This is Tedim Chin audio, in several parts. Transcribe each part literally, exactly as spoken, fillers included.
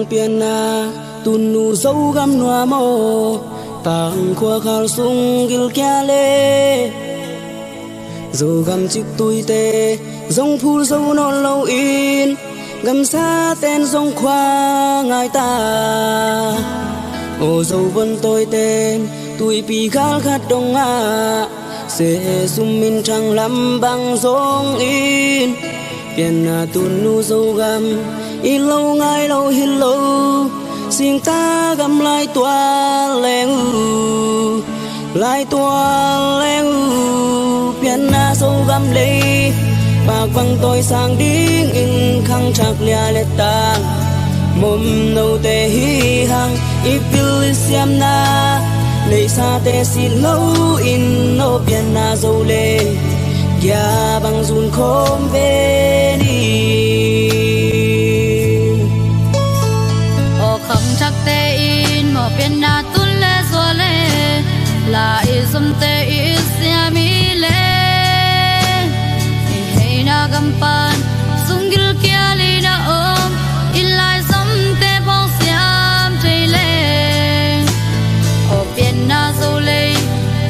Pianna tunu Zogam nuam aw, tangkhua khal sung gilkial e. Zogam ciktuite zong phul zo nawn loin, gamsaten zong khua ngai ta. Aw Zo von tawiten tuipi gal khat dongah, sesum minthang lam bang zongin, pianna tunu Zogam it lo ngai lo hi lo. Singta gam lai tual leng uh, lai tual leng uh, pianna Zogam lei, pakbang tawisang dingin khangthak lia le tang, mom note hi hang, i pil i siamna neihsate sit loin, aw pianna Zo lei, kia bang zun khawm ve ni. Aw khangthakte in maw pianna tun le zual e, lai zomte i siam i le, i heina gam pan sung gilkial in a om, i lai zomte bawng siam thei le. Aw pianna Zo lei,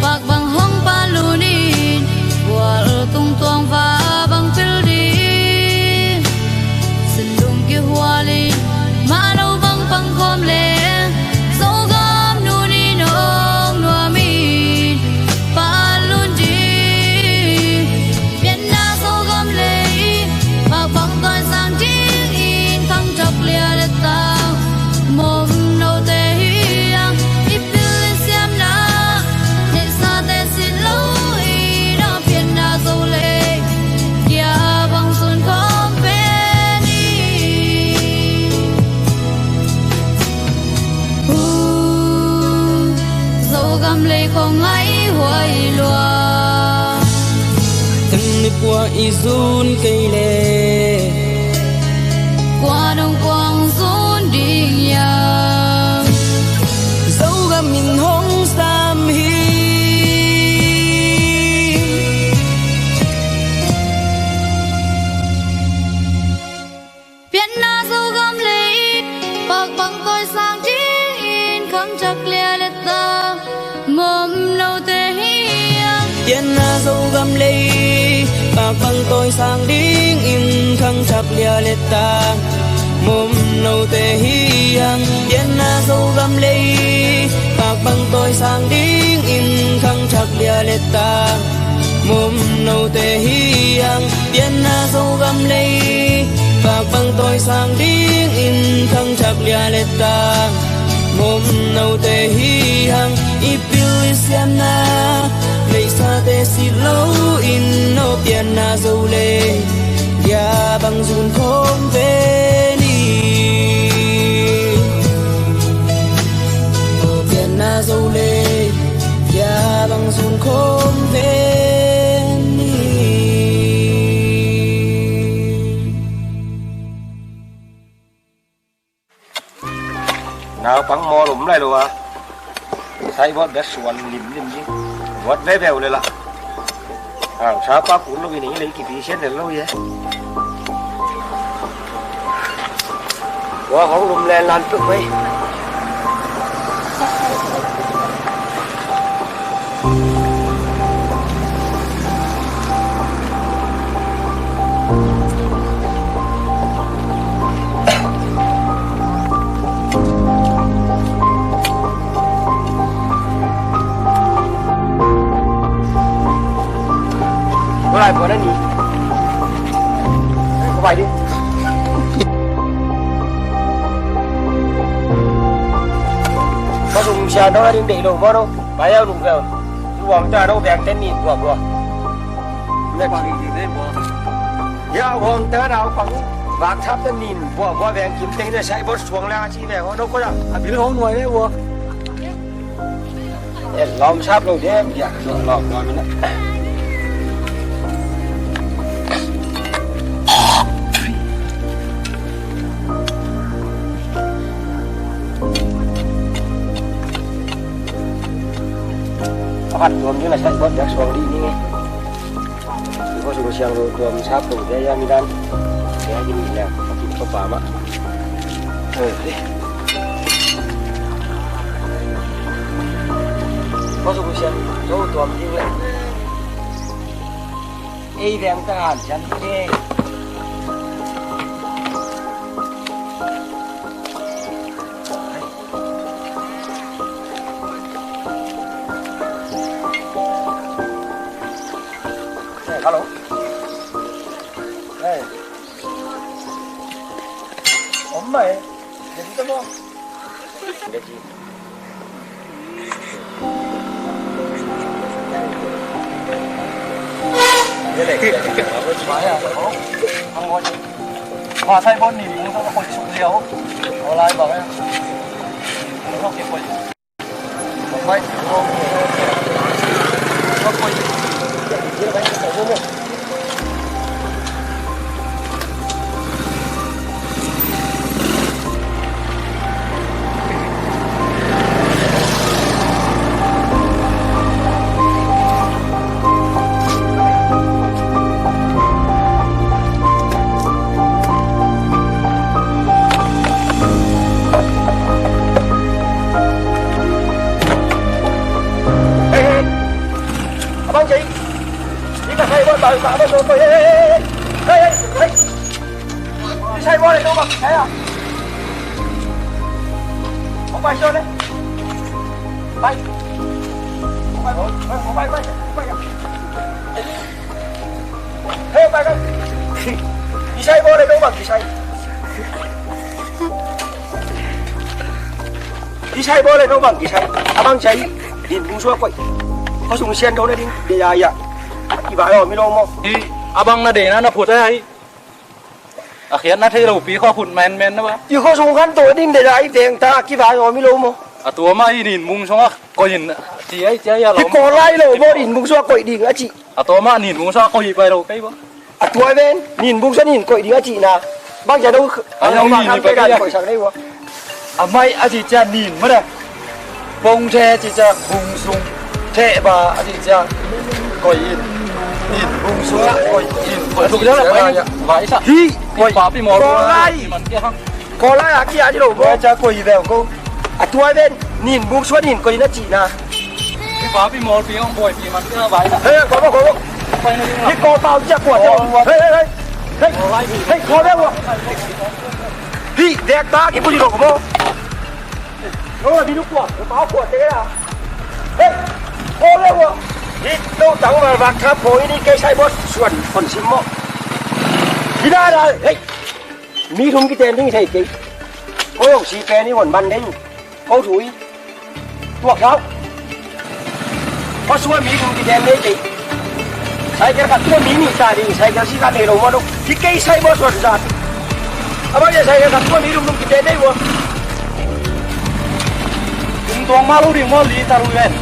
pakbang hong pal lun in, bual tung tuang va bang pil ding. Sundung kihual in, mah lo bang pang khawm leng, Zogam nu ni nong nuam in, pal lun ding. Pianna Zogam lei, pakbang tawisang dingin khangthak lia le tang, mom note hi hang, i pil i siamna neihsate sit loin, aw pianna Zo lei, kia bang zun khawm ve ni. Zogam lei khong ngai huai lua. Kan ni pua i zun kei le, kua nong kuang zun ding ia. Zogam in hong sam hi. Pianna Zogam lei, pakbang tawisang dingin khangthak lia le tang, mom note hi hang. Pianna Zogam lei, pakbang tawisang dingin khangthak lia le tang, mom note hi hang. Pianna Zogam lei, pakbang tawisang dingin khangthak lia le tang, mom note hi hang. Pianna Zogam lei, pakbang tawisang dingin khangthak lia le tang, mom note hi hang. I pil i siamna neihsate sit loin, aw pianna Zo lei, kia bang zun khawm ve ni. Aw pianna Zo lei, kia bang zun khawm ve ni. Naupang mawl om lai lo a, saibawt bek suan limlim ding. Buat veve uh le lah. Hausapa kun lo in ei lei kipi sian del lo hi e. Tua hong lum len lan tuk mai. Ko lai ko na ni. Ko bai di. Ko sung sia no a ding dei lo mo no. Bai au lung veu. Luang ta no veng ten ni bua bua. Vek ki ni bua. Ya wang ta na pang. Vak thap ten ni bua bua veng kim teng na sai bot suang la chi veng no ko la. A bil hong nuai le bua. Eh, lawm sap lo ding, ya, lawm, lawm, lawm. Apat, lawm ding na sai bot, yak suang ding ni. Ko sung siang lo tuam sap lo dia ya midan. Dia ni mi lek pakin ko pama. Ko su ku sian, ko tuam ding le. Ei veng ta han sian ding. Hello. Hey. Om mai. Jadi tu mo. Jadi. Maya, oh, ang wajib. Masai bon ni, mungkin aku isuk dia, oh. Olay ba kaya? Ano ke pwede? Hey, hey, hey. Abang Jai. Ini tak saya buat, tak, tak, tak, tak, hey, hey, hey, hey. Hey, hey, hey. Ini saya buat, itu, Bang. Saya. Mau pakai, John, eh? Bye. Mau pakai, mau pakai, mau pakai, mau pakai. Hei, bang, kan? Kisai boleh dong, bang, kisai. Kisai boleh dong, bang, kisai. Abang cai, din bung suak koi. Ko sung sian dong na ding, de ya ya. Iba lo, mi lo mo. Hi, abang na de na na phut ai. A khiat na thei lo pi kho phut menmen na ba. I ko sung khan to ding de ya i teng ta, kiba lo, mi lo mo. A tua mah i nin bung sung a koih in, ci ai, ci ai a lo. Hi ko lai lo, bo din bung suak koi ding, a ci. A tua mah nin bung suak koi pai lo, kei bo. A tua ven, nin bung suak nin koi ding a cihna. Bang cia dong, a dong nin bang pen koi sak dei ua. A mai a ci cia nin mah deh. Bung the ci cia bung sung. The ba a ci cia koi in. Nin bung suak koi in. Koi suk cia la koi in. Vai sa. Hi, koi. Papi mo. Koi lai. Man kia hang. Ko lai a kia di lo bo. Tua ca koi veng ko. A tua ven nin bung suak nin koi na cihna. Hi papi mol pi ong boi pi man kia vai na. Hei, ko bo, ko bo. Pai na ding la. Hi ko pau cia kua cia. Hei, hei, hei. Hei, hei, ko veng wa. Hi, dek ta ki bu di lo ko bo. Lo la bi du kua, ko pau kua te la. Hei, ko veng wa. Hi, lo tang ma va ka po ini kei sai bo suan kon sim mo. Hi da da, hei. Mi thum kiten ding thei kei. Ko yong si pen i hon ban ding. Ko thui. Tuak thau. Ko sua mi thum kiten ding kei. Cycle khat tua mi nih ta ding, cycle si khat nei lo mo dong. Hi kei sai bo suan zat. A bo ya cycle khat tua mi thum thum kiten ding bo. Tung tuang ma lo ding mo li ta lu ven.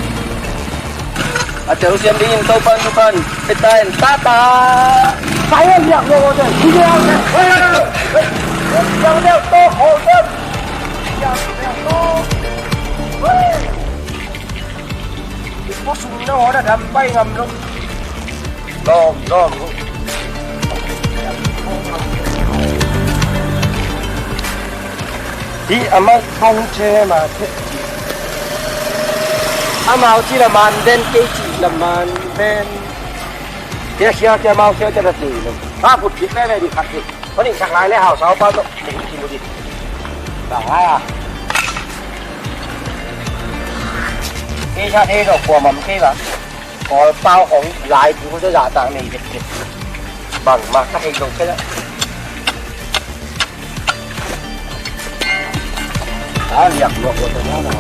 A tel siam dingin Topa'n thupha pia ta hen. Tata. Pai a liak lo te. Hi liak lo. Liak lo to, hol te. Liak lo. Ko sung na hol a dam pai ngam lo. Lom, lom. Hi amah kong che ma che. Amau ci la man den kei ci la man den. Kia kia kia mau kia kia la ci lo. Ba put kit le le di khat di. Ko ni sak lai le hau sau pa to. Ki mu di. Ba ha. Kei sa de do ko mam kei ba. Kawl pau hong lai thu ko za ta nei det det. Bang ma ka hei lo ka ya. A liak lo ko ta na na.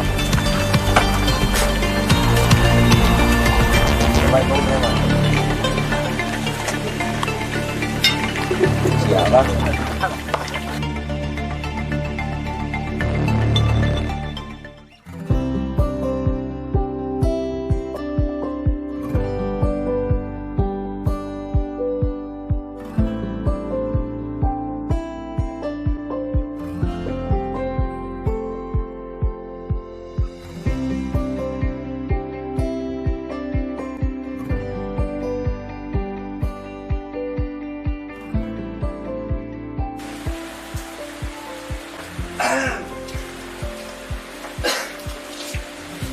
Mai lo ne ma. Sia ba.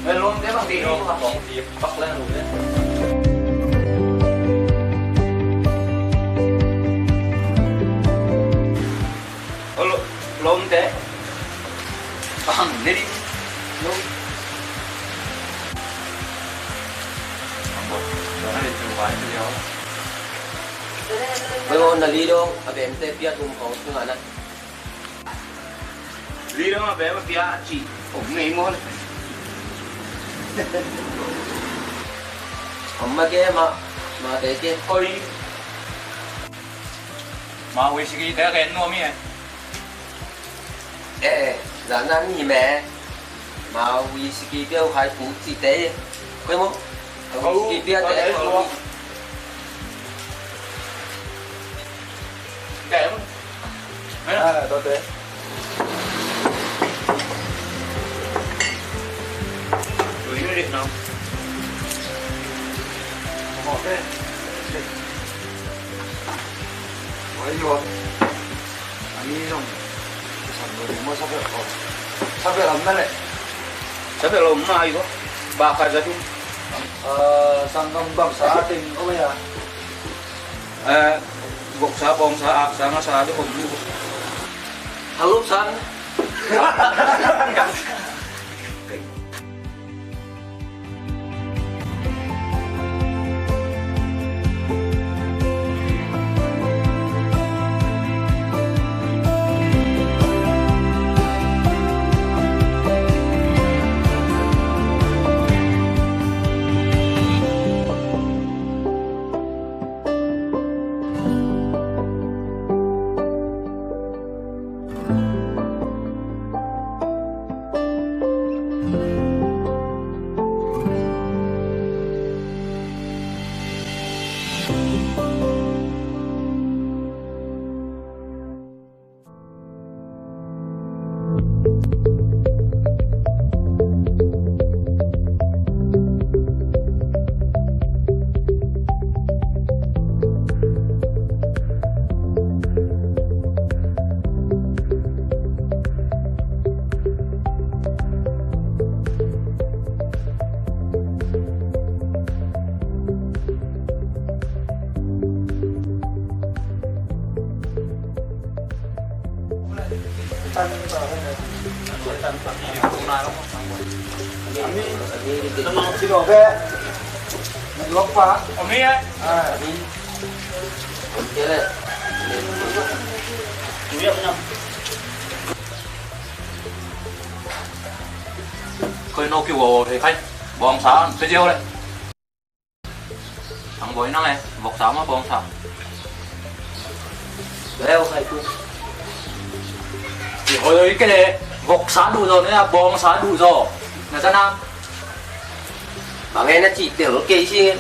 Lawmte bang ti dong, bang ti pak leng lu le. Lawmte bang ne ding. Oi, na li dong a bemte pia tum khawng sungah na. Li dong a bem a pia a cih om ngei maw le? Om ma ke ma, ma te ke koi. Ma whisky te a gen nuam hi e. Eh, eh, zan zan ni me. Ma whisky pia u khai pu ci te. Koi maw? Whisky pia te koi. Kaya mo? Ano? Ah, ito, te. Tuloy nyo ulit, no? Okay. Why you want? Ano yung isang mo sa pera ko? Sa pera, mali. Sa pera, maayo. Baka sa din. Ah, sangkam bang sa ating, o kaya? Eh, voksa, bawngsa, aksa, ngasa, a om. Hallo, sang. Koi no ki wo wo thei khai. Bawngsa an pe jeo le. Ang boi nang e, voksa ma bawngsa. Leo khai tu. Ki hoi oi ke le, voksa du zo ne, bawngsa du zo. Na sa na. Bang e na ci tel ke si.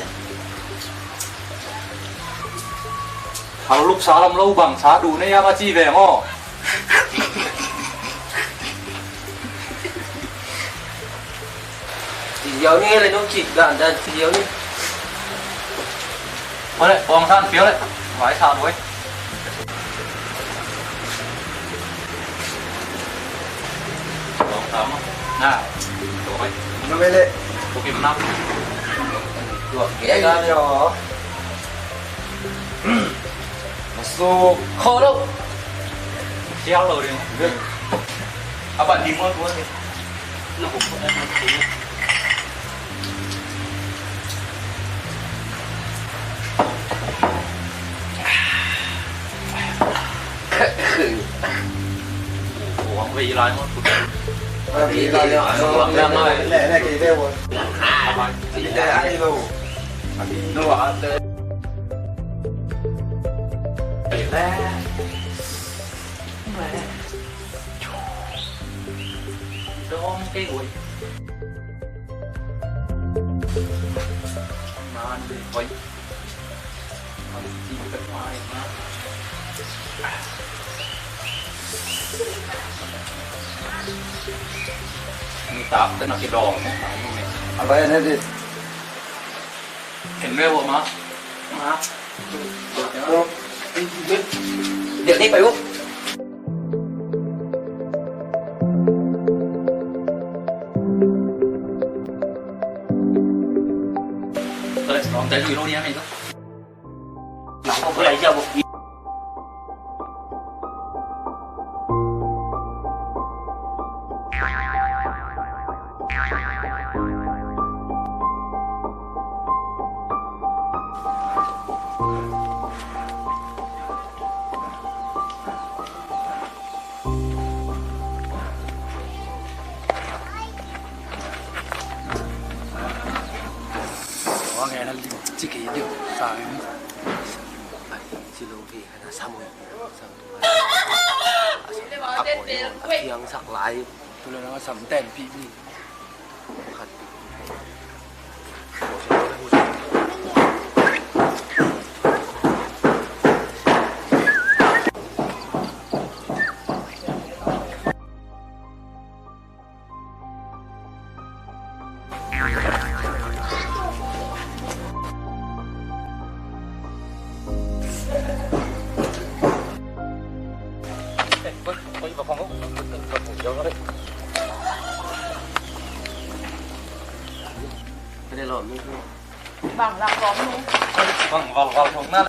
Hal lup sa lam lo bangsa du ne ya ma ci ve ngo. Ci ziau ni le dong ci dan dan ci ziau ni. Ôi, bawngsa an piau le. Vai sa duai. Bawngsa ma. Na. Duai. Mana bele? Bukit Menang. Duai. Kaya kami. Masuk. Kho lo. Sial lo ding. Apa di mall gua deh. Nah, gua Ni tap te na ki dong. Apa ya, Nedi? Ken me wo ma. Ma. Dek ni payu. Tadi lo ni ambil tu. Nak kau pulai je, Abang. Ci kei diu, sa mi. Ci lo hi, na sa mo. Sa mo. A pawi lo, a piangsak lai. Tu lo na sam ten pi ni. Khat. Bang lak lom nu. Bang val val thong na.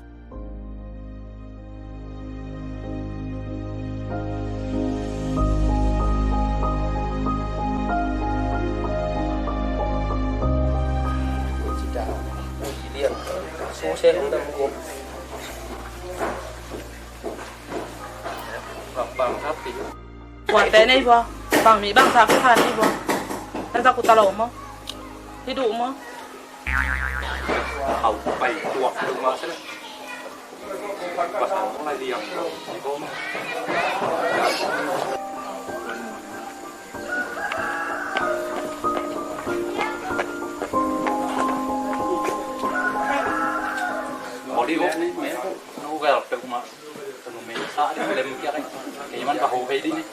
Kuate nei bua, bang mi bang sa kuta nei bua. Nan sa kuta lo mo. Hi du mo. Hau pai tuak tu ma se. Pasal lai liang. Body work ni me. Nau gal pe kuma. Nau me sa di lem kia kai. Kei man ba ho hei di ni.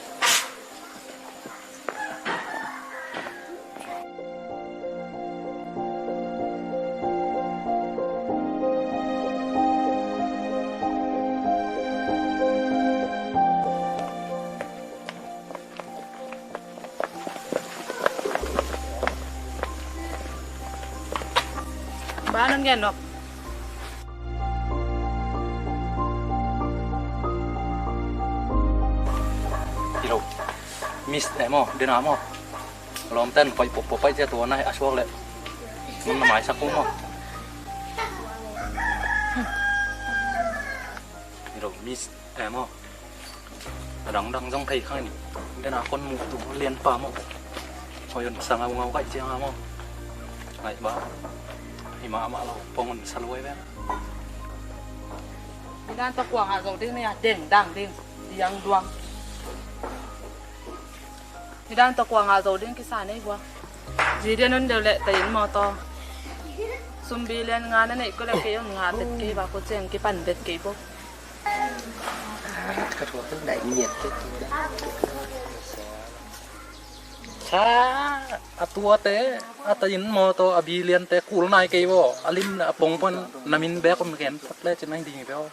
Ba nan gen nok. Hello. Miss, eh, mo, dena mo. Lawmten poi pop pop pai cia tua nai a suak leh. Mun na maisak uh maw? Ni lo miss eh maw? A dangdang zong thei kha in. Den a kon muh tu lianpa maw? Hoi on sa ngaungau kaih ciang a maw? Ngaih ba? Hi mahmah lo pong on sa luai ve. Hi dan tawh kua ngah zo ding ni a deng dang ding. Diang duang. Hi dan tawh kua ngah zo ding kisa nei bua. Zi dian on deuh leh tei in mawtaw. Sumbi lian nga na neih ko leh kei on ngah vet kei ba ko ciang kipan vet kei bo. Ka thuak in daih miat kei tu. Sa a tuate a tei in mawtaw a bi liante kul nai kei bo. A lim leh a pong pan na min bek om gen phot le cin nai ding hi bo.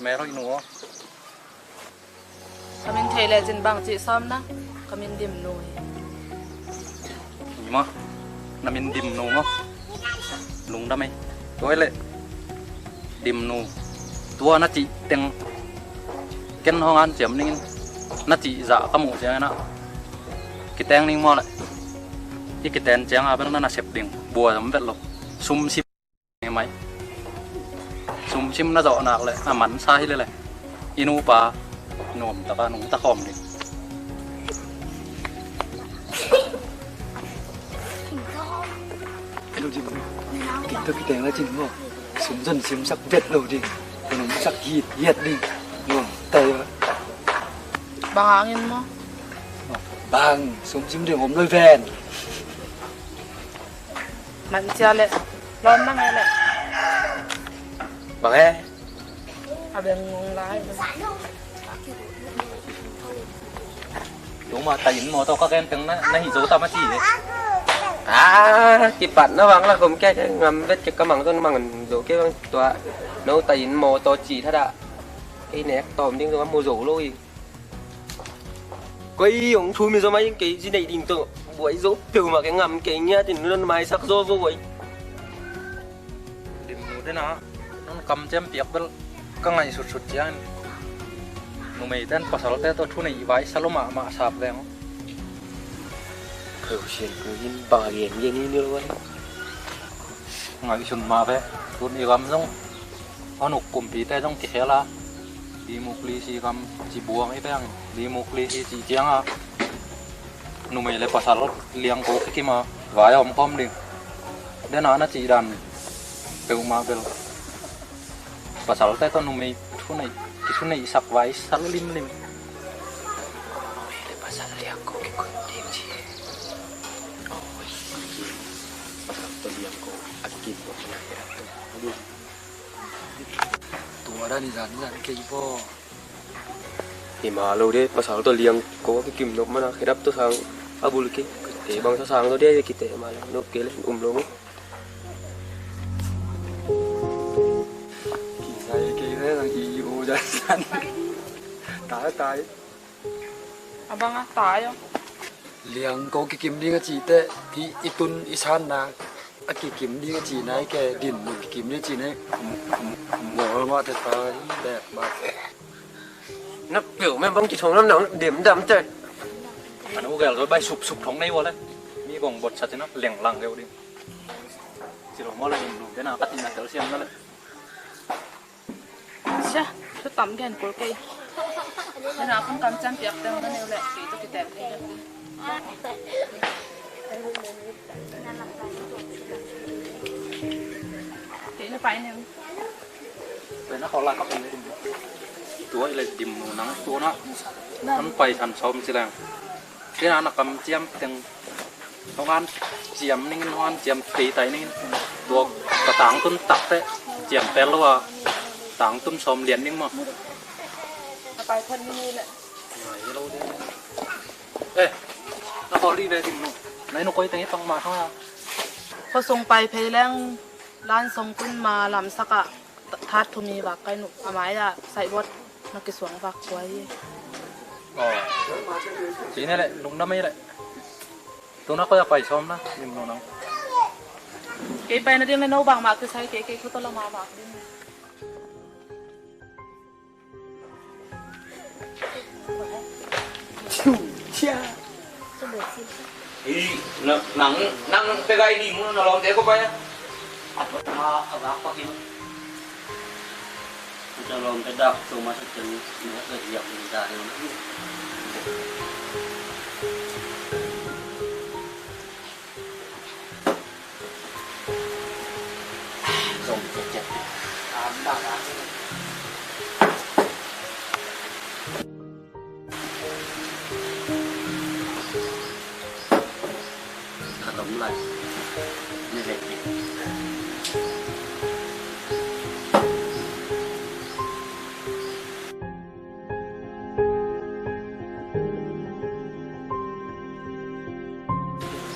Mero i nu aw. Ka min thei lecin bang cih sawm na, ka min Dimnu hi. Ni maw, na min Dimnu maw? Lungdam ei. Tua hi leh Dimnu. Tua na cih teng ken hong an ciam ningin na cih zah ka muh ciangin ah kiteng ning maw leh i kiten ciang a bel na na sep ding bua zom vet lo. Sum sip mai. Sumsim na zawh nak leh a mansa hi leh leh i nupa nuam taka nungta khawm ding. Lo ding. Kito kiteng la cin maw? Sum zon simsak vet lo ding. Nungsak hit hiat ding. Nuam tai. Bang hangin maw? Bang sumsim ding om lo ven. Man cia leh lawm na ngai leh. Bang he? A beng ngong lai. Tuma ta in mawtaw ka gen peng na na hi zo ta ma ci he. A kipat na wang la kom ke ngam vet ke ka mang zon mang zo ke bang tua. No ta in mawtaw ci tha da. Ei nek tawm ding zo ma mu zo lo i. Koi hong thu mi zo mai kei zi nei ding to buai zo peuhmah kei ngam kei ngiat in nunun maisak zo vo koi. Dena, nong kamciam piak bel ka ngaihsutsut ciangin numeite in pasalte tawh thu neih vai sa lua mahmah sap veng. Pheusian ko in bang a gen gen in lo vai. Ngaihsun mah ve. Tun i gam zong a nuk kumpite zong kikhel a, democracy gam ci buang i veng. Democracy ci ciang a numei le pasal liangko kikim a vai a om khawm ding. Dena na cih dan peuhmah bel pasalte tawh numei thuneih, kithuneihsak vai sa lua limlim. Numei le pasal liangko kikim ding ci. Pasal tawh liangko a kikim ding. Tua dan i zan zan kei paw. Hi mah lo de, pasal tawh liangko a kikim nop mana khedap tawh sang a bul kei. Kite bang sa sang tawh de, kite mah lo, nop kei le um lo maw. Kisai kei le nang i u zan zan. Tai, tai. A bang a tai aw. Liangko kikim ding a cihte, i, i tun i sanna a kikim ding a cihna i ke, dinmun kikim ding a cihna i, m-, m-, mawlmawh te ta i bek bak. Na peuh mem bang kithong nam nang dem dam te. An u gel bai sup sup thong nei wa le. Mi bong bot sa te na leng lang leu ding. Ci lo maw le dim lu te na ka tin na tel siam na le. Sia, thu tam gen kul kei. Nena khun kamciam piak teng na neu leh kei tawh kitel kei. Kei na pai neu. Pai na khawk lai khawk neu dim. Tua i le dim nu nang tua na. Nan pai san sawm ci leng. Kei na na kamciam teng. Hong an ciam ningin, hong an ciam teitai ningin. Tua ka tangtun takte ciam pel lo a tangtun sawm lian ning maw. A pai phot ni le. Ngai lo de. Eh, na khawl dih ve ding nu. Nai nu koi teng i pang ma thang a. Khuasung pai phei leng lan song tun ma lamsak ah. That thum hi vak kai nu, a mai-ah saihbuat na kisuang vak kua hi. Aw. Ci ne leh, lungdam hi leh. Tuna koi a pai sawm na, lim nu nang. Kei pai na ding le no bangmah kisai kei, kei khuta la mahmah ding. Hi, na, nang, nang pe gai di mu na lawmte ko pai a. A tuat ma a vak pakin. Ka lawmte dak tu ma sa ten na ka hiam ni da ni. Ka tom lai. Ni lek ni.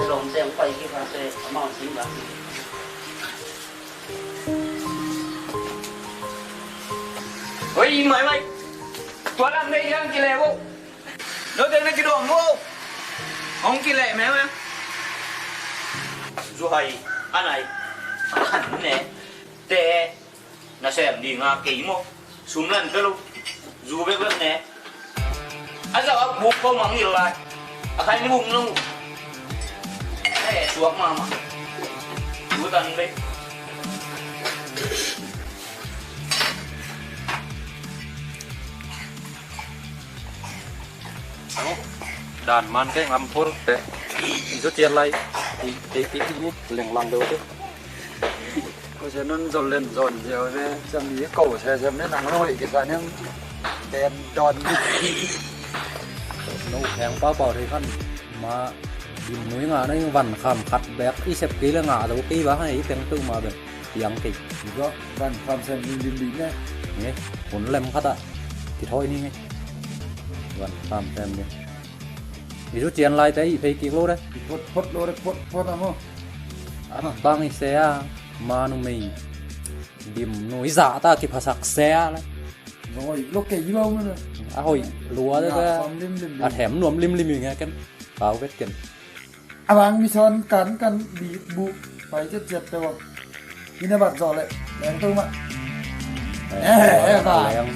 Lawmte hong pai kik hangte amau sing bang. Oi, mai mai. Tua lam dei yang kile bo. Note na kidong bo. Hong kile me ma. Zu hai, anai. An ne. Te. Na sem ding a kei maw. Sum lan ka lo. Zu bek bek ne. A zak a buk ko mang il lai. A khai ni buk nung. Eh, suak mama. Zu tan bek. Dan man ke ngam thol te. Zu tian lai. Ei, ei, ei, leng lang deu te. Ko se nun zol len zon ziau ne, siam ni ko se siam ne nang loi kisa ne. Den don. No heng pa pa thei khan ma dim nui nga na ing van kham khat bek i sep kei le nga lo kei ba ha i peng tu ma ben. Piang kei. Zo van kham sem lim lim lim ne. Nge, hun lem khat a. Ki thoi ni nge. Van kham sem ni. I zu cian lai te i phei kik lo de. I phot phot lo de, phot phot a mo. A bang i se a, ma numei. Dim nu i za ta kiphasak se a le. Zong oi lo kei lo mo na. A hoi lua de. Nga ka. Sam lim lim lim. A them nuam lim lim i nge ken. Pau vet ken. A bang mi son kan kan bi bu. Pai chet chet pe bang. Ina bat zo le. Leng tu mah. Eh, eh, ba. Leng.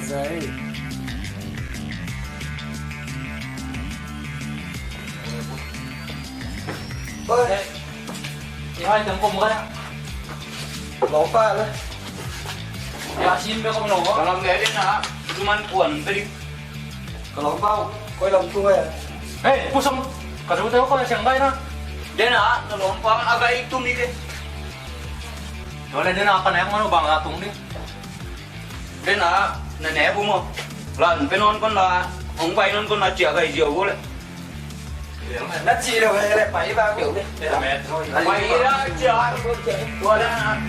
Oi. Ih, hai, tang kum ka ya. Lawng pa le. Ya, sin be kum lo. Ka lam le din na. Tuman kuan pe ding. Ka lawng pa, koi lam tung e. Hei, pusong. Ka zu teu koi siang gai na. Din na, na lawng pa a gai tung ni ke. Tua le din na ka nek manu bang a tung ni. Din na, na ne bu mo. Lan pe non kon la, hong pai non kon la cia gai cia bu le. Na ci lo le, pai ba keu le. Pai la cia, tua le na.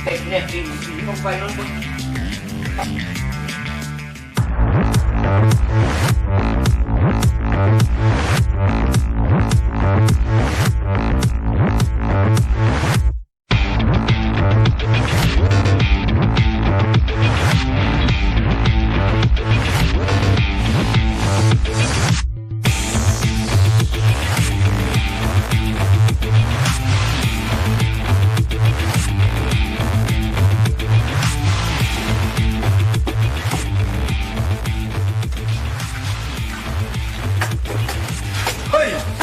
Tek nek ci, hong pai non kon.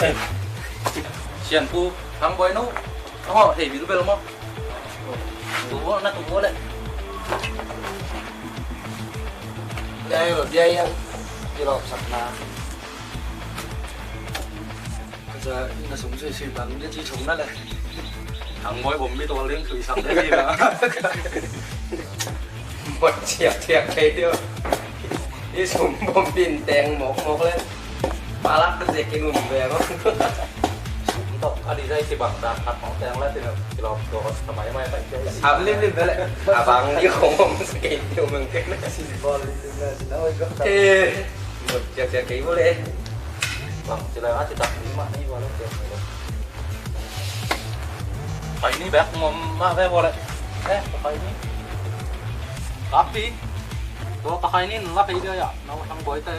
Hei! Sian pu, hang boy no. Oh, hei, bil bel mo. Tu bo, na tu bo le. Dia yo, dia ya. Dia lo sak na. Ka za ina sung sui sui bang dia ci chung na le. Hang boy bom mi tual ding sui sam dia ci ba. Mot ciak ciak kei dia. I sum bom din teng mok mok le. Palak ka zek ki nun be mok. Sum tok a di zai ki bang dan khat mok teng la ti na ki lop tok sa mai mai pai kei. Sap lim lim be le. A bang di khong mom sa kei tiu meng kei. Sim bol lim lim na oi gok. Eh. Mot ciak ciak kei bo le. Bang ci lai a ci tak ni mah ni bo le ciak ni bo. Pai ni bek ngom mah ve bo le. Eh, pai ni. Tapi. Tua ka kai ni la kei dia ya. Na wa sang boi te.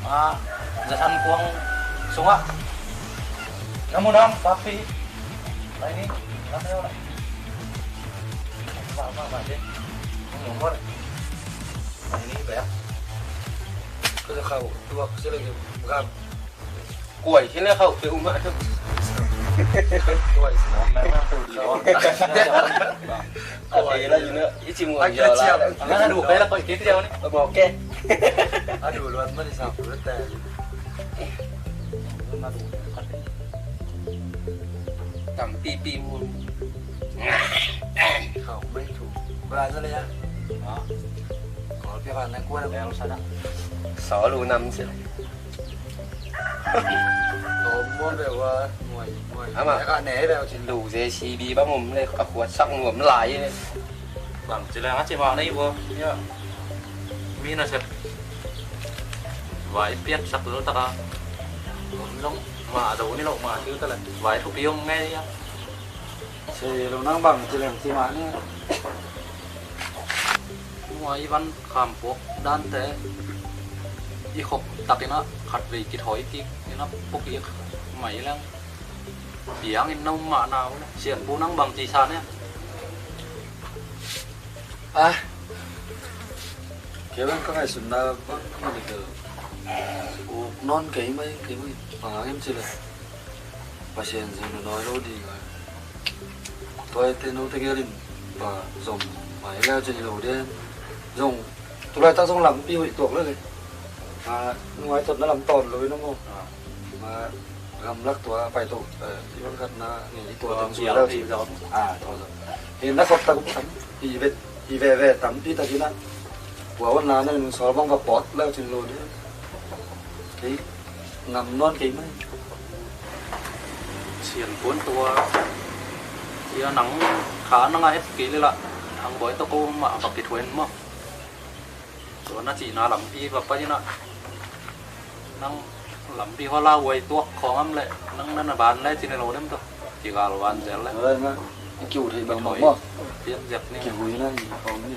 Ah, za san kuang sunga. Namu nam, tapi. Lai ni, nam leo lai. Ma, ma, ma, deh. Nung nung bol. Lai ni, bek. Ko sa khau, tuak sila ke, bukan. Kuai sila khau, pe uma tu. Kuai sila. Kuai sila, you know, isi mu. Ang kira siap. Ang adu, kaya la kuai kiti jauh ni. Oke. Adu, luat mana sa, luat teh. Tam pipi mun. Khau mai thu. Ba sa le ya. Ah. Ko pia kan na kuan. Bel sa da. Sa lu nam sila. Om mo be wa. Muai, muai. Ama. Ka ne be wa cin. Lu J C B ba mum le ka kuat sak nuam lai le. Bang ci leng a ci mah na hi ua. Ia. Mi na sep. Vai piat sak lel taka. Om long ma do ni lo ma ci ta le. Vai thupi om ngai ia. Ci lo nang bang ci leng ci mah ni. Nua i van kham puak dante. I khop takin a khat vei kithoi kik in a puk i mai leng. Piang in na um mah na uh le. Sian pu nang bang ci sa ne. Ah. Kei bang ka ngaihsutna bang hi ni kei. Uk nawn kei mai, kei mai. Bang hang hiam cih leh Pasian zong na nawi lo ding a. Tua hi te note gel in pa zom mai leu cin hi lo den. Zong tu laitak zong lampi hoih tuak lel hi. Ma nungai tawtna lam tawn lo hi na maw. Ma gamlak tua pai to, eh, i bang khatna ni i tua teng zui leu cin. Ah, tua zong. Hi na khop tak tam, i vet, i veve tampi takin a. Kua wan la na nung sawl bang va pawt leu cin lo ding. Kei ngam nawn kei mai. Sian puan tua. Cia nang kha nang a het kei le la. Ang boi to ko ma va kithuan maw. Tua na cihna lampi va pai na. Nang lampi hua la uai tuak khawng am leh nang na na ban le cin lo dem tawh kigal van zel le. Oi, ma. I kiu thei bang bang maw? Piak zek ni. Kiu hui na i khawng ni.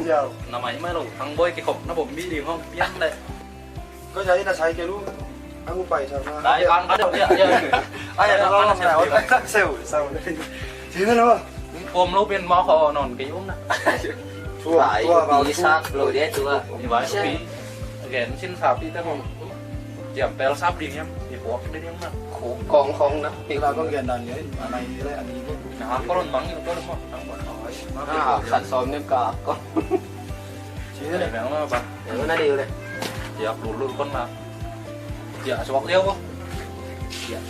Siau. Na mai mai lo, thang boi kikhop na bom mi ding hong pian le. Ko sa ina sai ke lu. Ang upai sa na. Dai kan kan dia dia. Ai, ang ang ang sai sai. Sino lo? Om lo pen ma kho non ke yum na. Tua tua ba pi sak lo dia tua. Ni ba pi. Again sin sa pi ta hong. Jam pel sap ding yam. Ni pok ding yam na. Khong khong na. Pi la kong gen dan ye. Anai le ani ko. Na ko lon bang ni ko lon mo. Tang ba. Ah, khat som ni ka ko. Sino le bang ma ba. Tua na diu le. Tiak lulul kon na. Tiak suak diau ko. Tiak.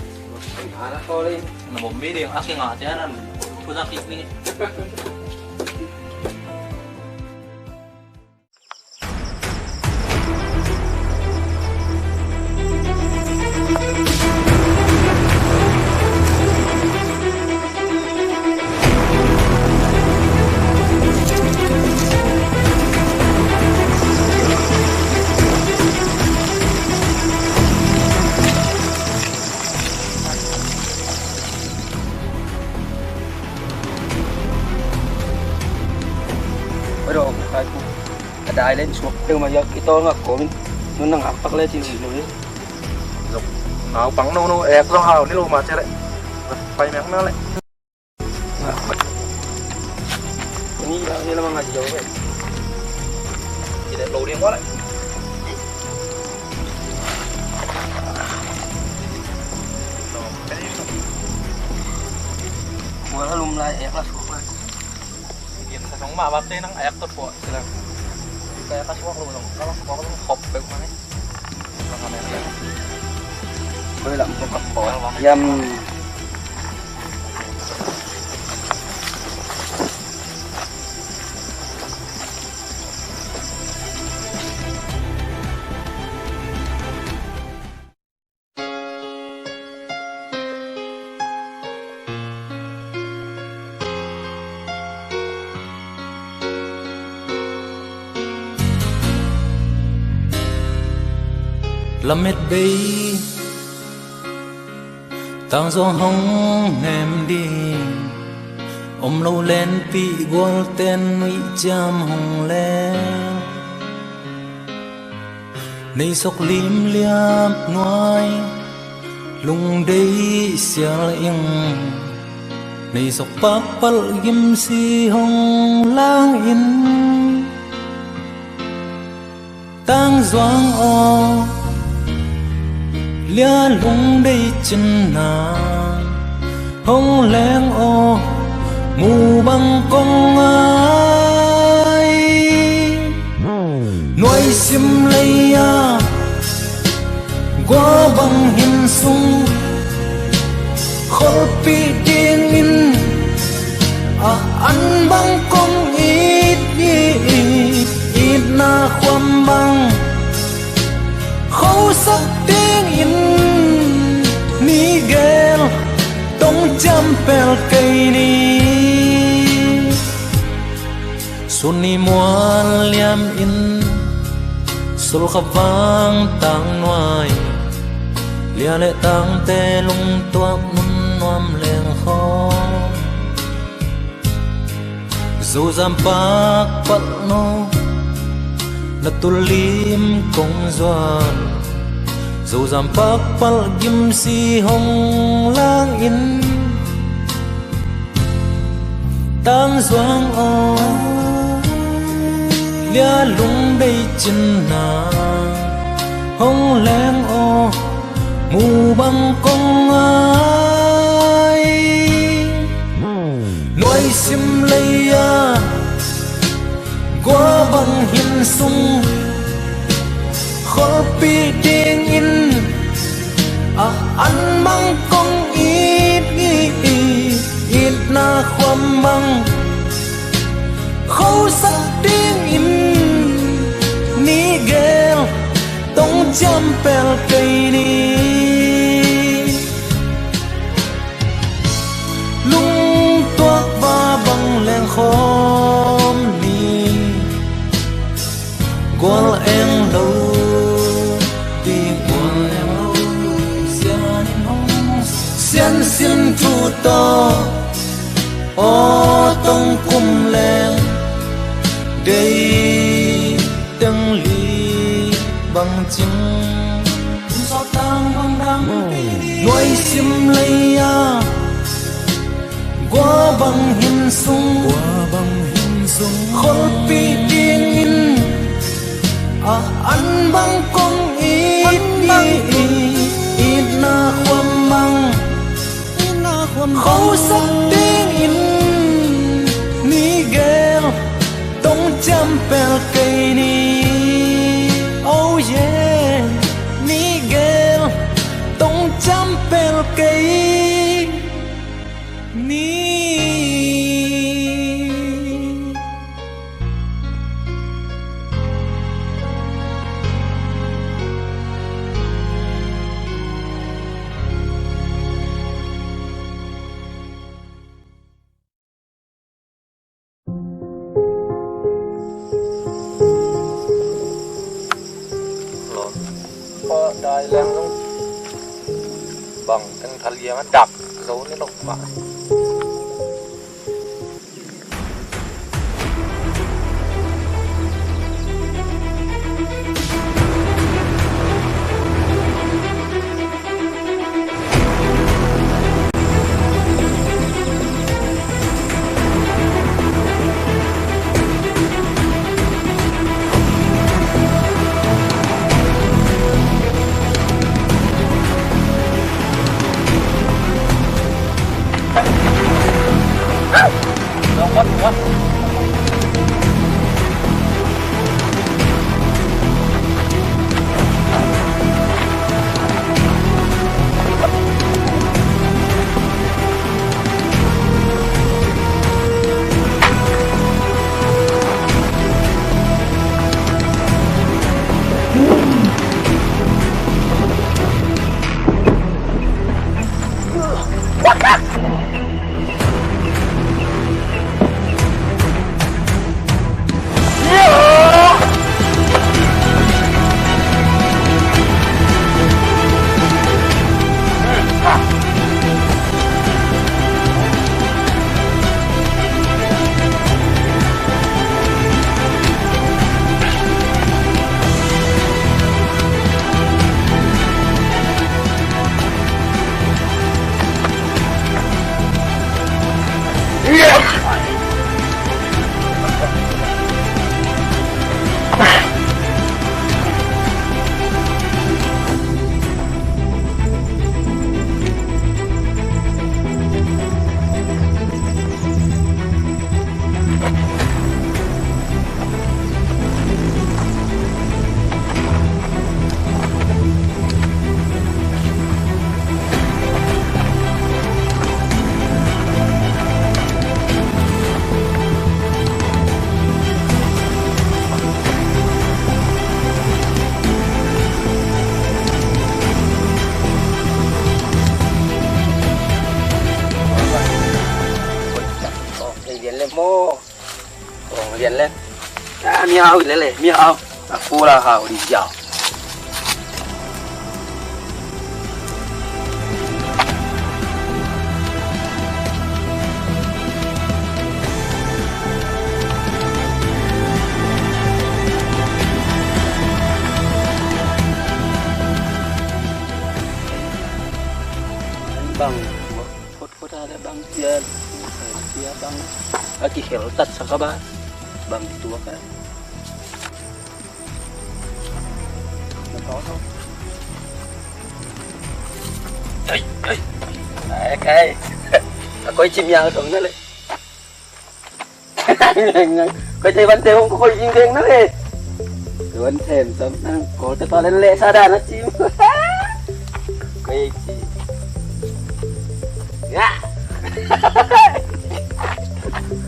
Ana ko le. Na bom mi ding aki nga tiak nan. Pusa kik ni. Oi, dong, kai ku. Ka dai len suak teu ma yak i tol ngak komin. Nun nang akpak le cin si lui. Zok. Ngau pang no no ek zong hau ni lo ma cere. Pai meng na le. Ni ya ni la ma ngai jauh le. Cire lo ding wala. Wala lum lai ek la suak lai. Gin sa song ma bate nang ayak tot po sila. Kaya ka suak lo dong. Kalau suak lo hop pe mana? Koi lam po ka po. Yam. Lamet bei tang zong hong nem ding om lo lenpih gualten nuih ciam hong len. Nei sok limliam nuai lungdei sial ing. Nei sok pakpalh gimsi hong lang in. Tang zuang aw lia lungdei cinna hong leng aw mu bang kong ngai. Sim lei-a gua bang hin sung, kholpih dingin a an bang kong it, it, itna khuam bang khosak dingin ni gel tong ciam pel kei ni. Sun ni mual liam in sulkhavang tang nuai, lia le tangte lungtuak nun nuam leng khaw. Zozam pakpalh no na tullim kong zuan, Zozam pakpalh gimsi hong lang in. Tang zuang aw, lia lung bei cin na hong leng aw, mu bang kong ngai. Nuai sim lei-a gua bang hin sung, kholpih dingin a an bang kong it, it, itna khuam bang khosak dingin ni gel tong ciam pel kei ni. Lungtuak va bang leng khawm ni. Gual eng lo, ti gual eng lo, sian in hong, sian sin thu tawh, aw tong kum leng, dei teng li bang cing. Nuai sim lei-a gua bang hin sung, kholpih dingin a an bang kong it, itna khuam bang khosak dingin ni gel tong ciam pel kei ni. Oh yeah, ni gel tong ciam pel kei ni. Lo, pa dai leng zong bang teng thaliang a dak zo ni lo mah. Miau lele, miau. Aku lah hau di jau. Bang, phot phot ada bang cia, cia bang. Aki khel tat saka ba, bang tua ka. Ai, ai. Ai, kai. Ka koi cim yang song na le. Koi cai ban te hong koi cim deng na le. Koi ban tem song na. Kol te palen le sada na cim. Koi cim. Ya.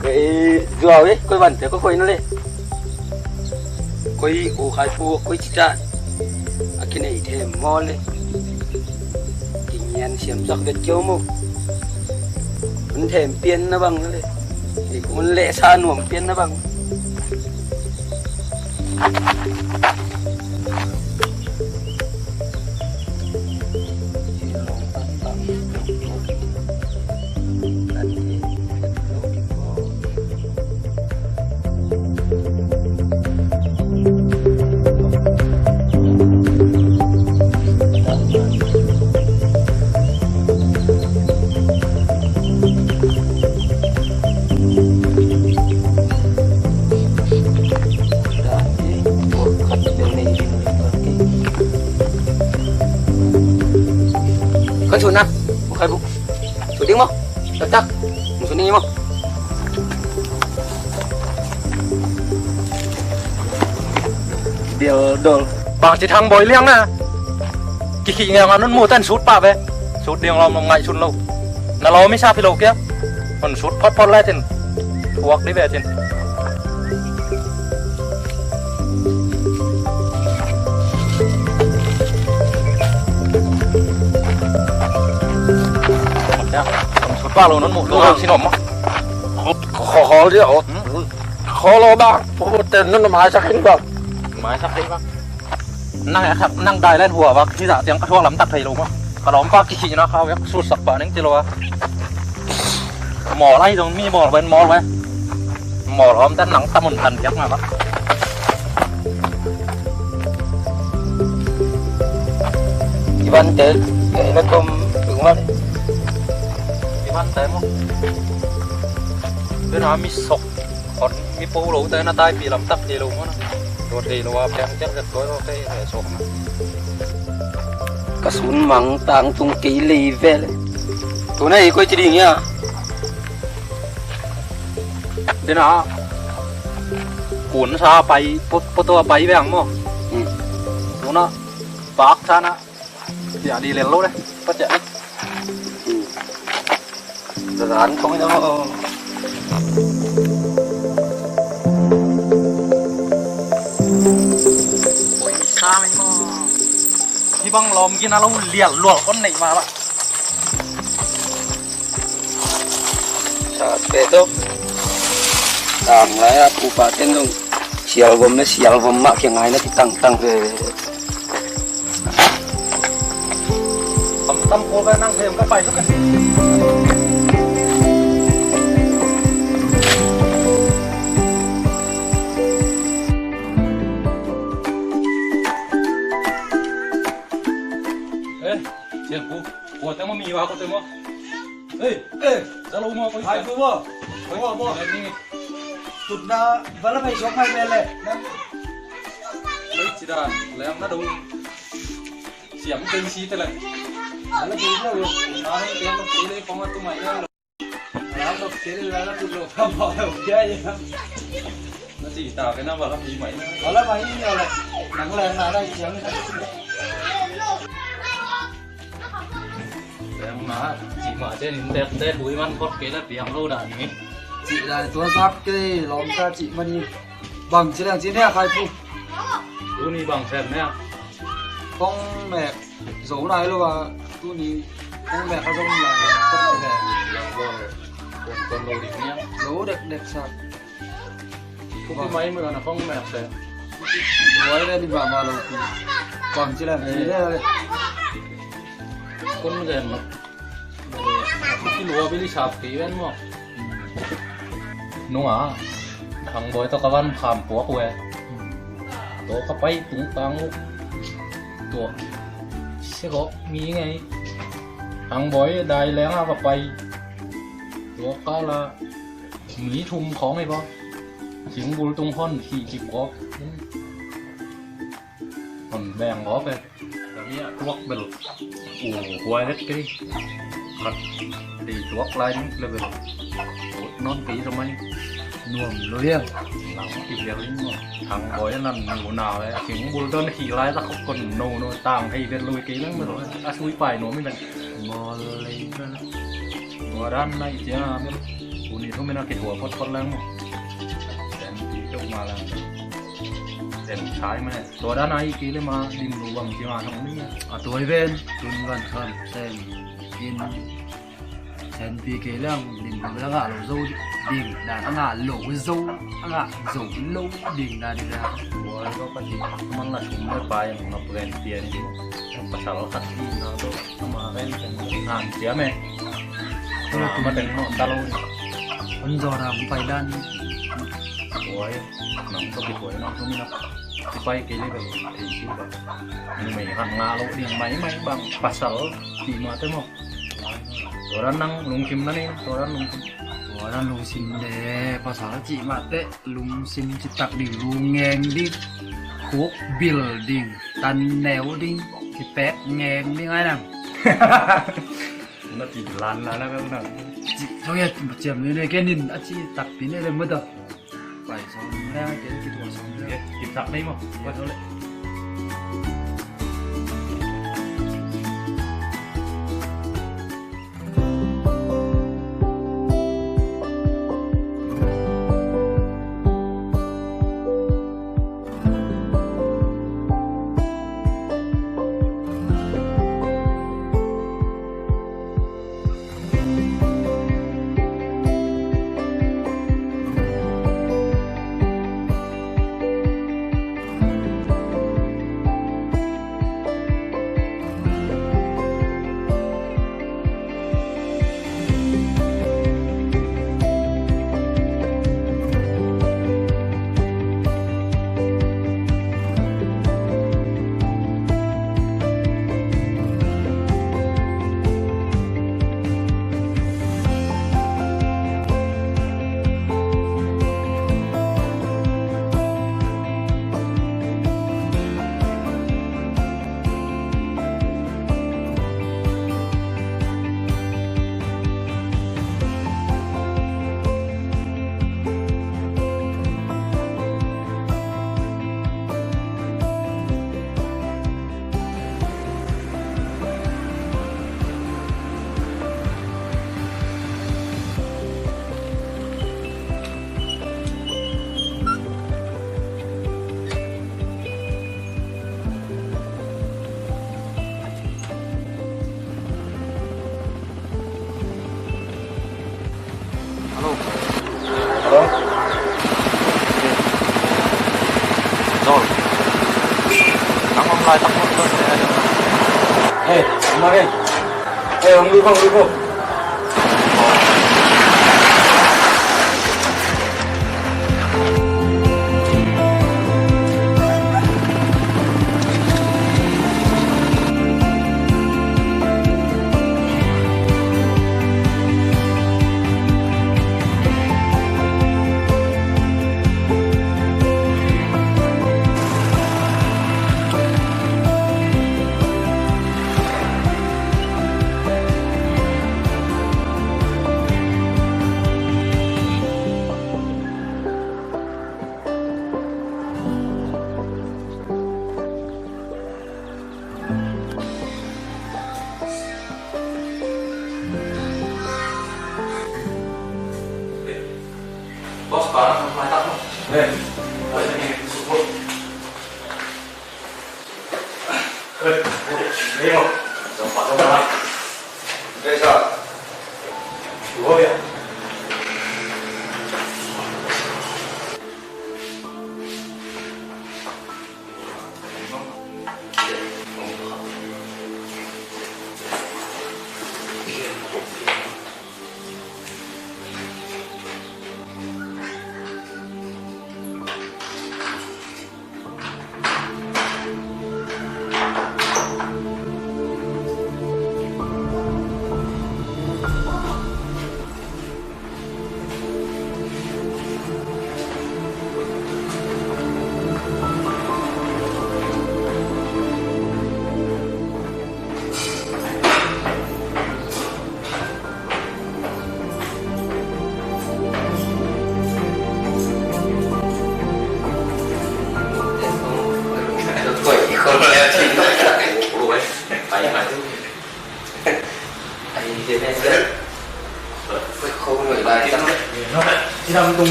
Koi zuau eh, koi ban te koi koi na le. Koi u khai pu koi cita. A kinei them maw le. Kingian siam sak vet keu maw. Un them pian na bang le. Ei un le sa nuam pian na bang. Kan sunat, bukan bu. Suding mo. Letak. Suding mo. Dial dol. Bang ci thang boi liang na. Kikhih ngeng anun mu ten sut pah ve. Sut ding lawm ngaihsun lo. Na lawm i sap hi lo kia. Hun sut photphot lai tin. Thuak dih ve tin. Sut pah lo nun mu. Lo sin om ma. Khol dia ot. Khol lo bang. Ten nun mai sak hin bang. Mai sak hin bang. Nang a khak nang dai len hua vak hi zah tiang ka thuak lam tak thei lo maw. Ka lawmpa kikhihna khau yak sutsak pah ning ci lo a. Mawl ahi zong mi mawl ven mawl ve. Mawl hawm ten nang tamun tan piak na vak. Ivan te, eh, na tom tung mal. Ivan te maw. Tena mi sok. Hot mi po lo te na taipih lam tak thei lo maw na. Tua thei lo a piang ciang zet koi lo te he sawk na. Ka sun mang tang tung kei lei vel. Tuna ei koi ci ding ia. Dena kun sa pai poto pai veng maw. Hmm. Tuna pak sana. Tia di lel lo de. Pat tia. Hmm. Ran kong ina lo. Sa mi mo. Hi bang lom gina lo lial lual kon nei ma ba. Sa pe to. Tang lai a pu pa ten dong. Sial vom le sial vom mah kia ngai na ki tang tang ve. Tam tam ko ka nang them ka pai to ka. Eh, sial pu. Ko te mo mi wa ko te mo. Ei, ei, zalo mo ko. Hai pu mo. Ko mo mo. Tutna vala pai sok mai mele. Oi, cida, leng na dong. Siam teng si te le. Vala pai sok. Na hei teng si le kong tu mai le. Vala pai sok le vala tu lo ka mo lo ya ya. Na si ta ke na vala pai mai. Vala pai ni le. Nang le na na siam. Leng na, cih mah cian in tek te bui man phot kei na piang lo dah ni. Cih lai tua zak kei lawm ta cih mah ni. Bang ci leng ci ne a khai pu. Tuni bang sem ne a. Kong mek zo nai lo a tuni kong mek a zo nai lo a. Kong lo ding niang. Zo dek dek sak. Ci Kupi mai mu na kong mek se. Wai le ni ba ma lo pi. Kuang ci le ci le. Kun gen lo. Kupi lua bili sap ki ven mo. Nunga. Thang Boi to ka van kham puak we. To ka pai tung tang u. To. Se ko mi ngai. Thang Boi dai leng a ka pai. To ka la. Mi thum khawng hi bawk. Thingbul tung hon khih kip khawk. Hon beng khawk e. Kami a tuak bel. U huai vet kei. Khat dei tuak lai ding le bel. Ut non kei sa mai. Nuam lo hiam. Lang kei bel in mo. Thang Boi nan mu na ve. Thingbul don khih lai tak kon no no tang hei vet lo kei lang bel. A sui pai nuam i bel. Mol lei bel. Tua dan na i cia bel. Uni thu mina kituak photphot lang mo. Sen ti tuk ma lang. Sen sai ma. Tua dan a i kei le ma lim lu bang cia ma thong ni. A tua i ven tun van khan sen in sen pi kei le ang lim lu le ngah lo zo ding dan a ngah lo zo a ngah zo lo ding dan i le. Tua i ko ka ti man la sum le pai ang ngap ven pia ni mo. Pasal khat ti na to. Ama ven teng an cia me. Ama teng no talo. An zo na pai dan. Huai nang to ki huai nang to mina. Pai kei le bang ei siu bang. Numei han nga lo ding mai mai bang pasal ti ma te mo. Tua dan nang lungkim na ni tua dan lungkim. Tua dan lungsim de pasal ti ma te. Lungsim citak ding, lungeng ding, khuk bil ding, tan neu ding, kipek ngeng ding ai nang. Na ci lan lan na nang. Ci thong ya ciam ni ne ke nin a ci takpi ne le mu ta. Pai sawm le ke ki tua sawm le. Ki tak dei mo. Pai sawm le. Hello. Hello. Zol. Nang om lai tak mawk zol. Hey, om lai. Hey, om lui ko, om lui ko. Boss, parang mata ko. Eh, pwede niyo yung support? Eh, pwede niyo. Sa pato na. Hindi, sa. Duho yan.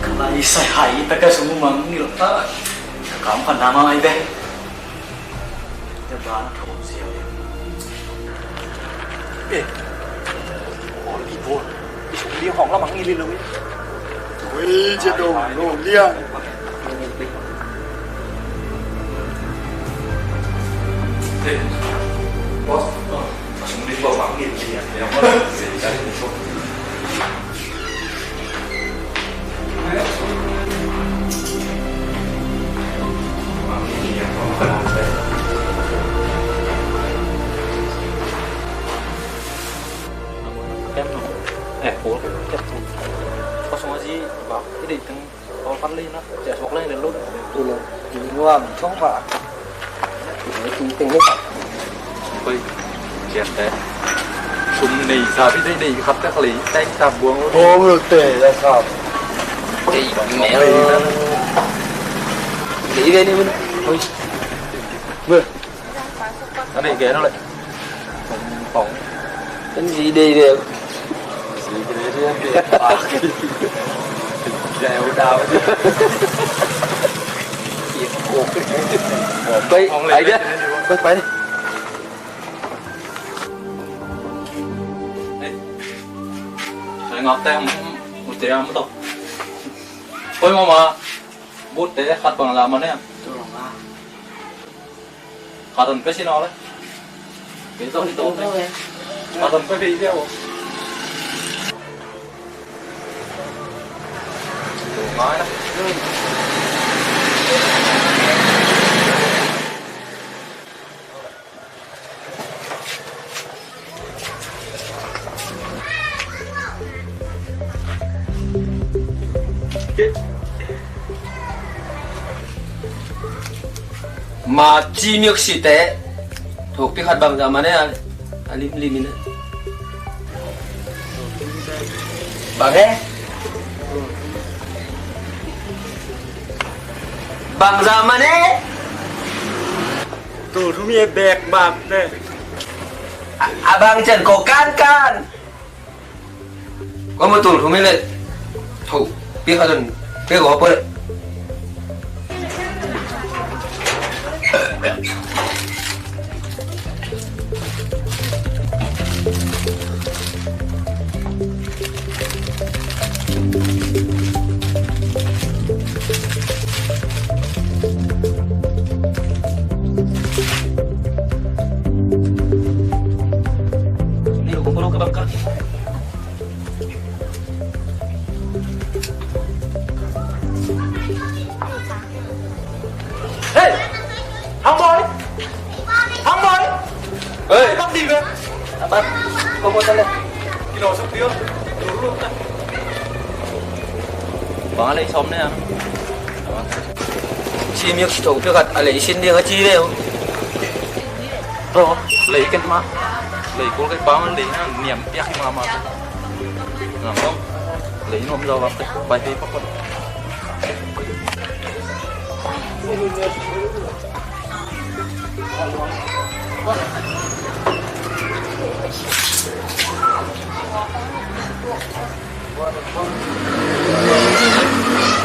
Ka lai sai hai ta ka sung mang ni lo ta. Ka kam ka nama ai be. Ka ban thong siau. Eh. Ol ki bon. Ki sung li hong la mang ni li lo. Ui, cia dong lo liang. Eh, Paul, kosong aji bak, ide itang. Tawlkhat lei na, ciah suak lei na lut. Ilo, ilo nuam thong ba. Ilo tingteng ni ba. Oi, ciah te. Sum nei sa bi dei dei khat tak lei, teng tap buang lo. Buang lo te, ya sap. Dei ba mel. Dei dei ni mun. Oi. Bơ. Ane gaya no le. Pong. Kan si dei dei. Si dei dei. Dei udah. Pai, ai dia. Pai, pai. Sai ngak te mu te am to. Oi mama. But te khat bang la ma ne. Khat on pe si no le. Khat on pe pe dia o. Ma ci miuk si te. Thuk pi khat bang za ma ne a, a lim lim in a. Bang he? Bang za ma ne? Tul thum ye bek bak te. A, a bang cen ko kan kan. Ko mo tul thum le. Thu. Pi kha dun. Pi ko po le. Hey! Hang boy! Hang boy! Hey! Bang di be? Apat. Kau mau tanya? Kino sok dia. Bang alai som ne. Ci miuk si tho piak khat a lei sin ding a ci leu. Tho, lei ken mah. Lei kul kai pang lei na niam piak hi mama. Ngam dong. Lei nuam zau lam te. Pai hei pakon.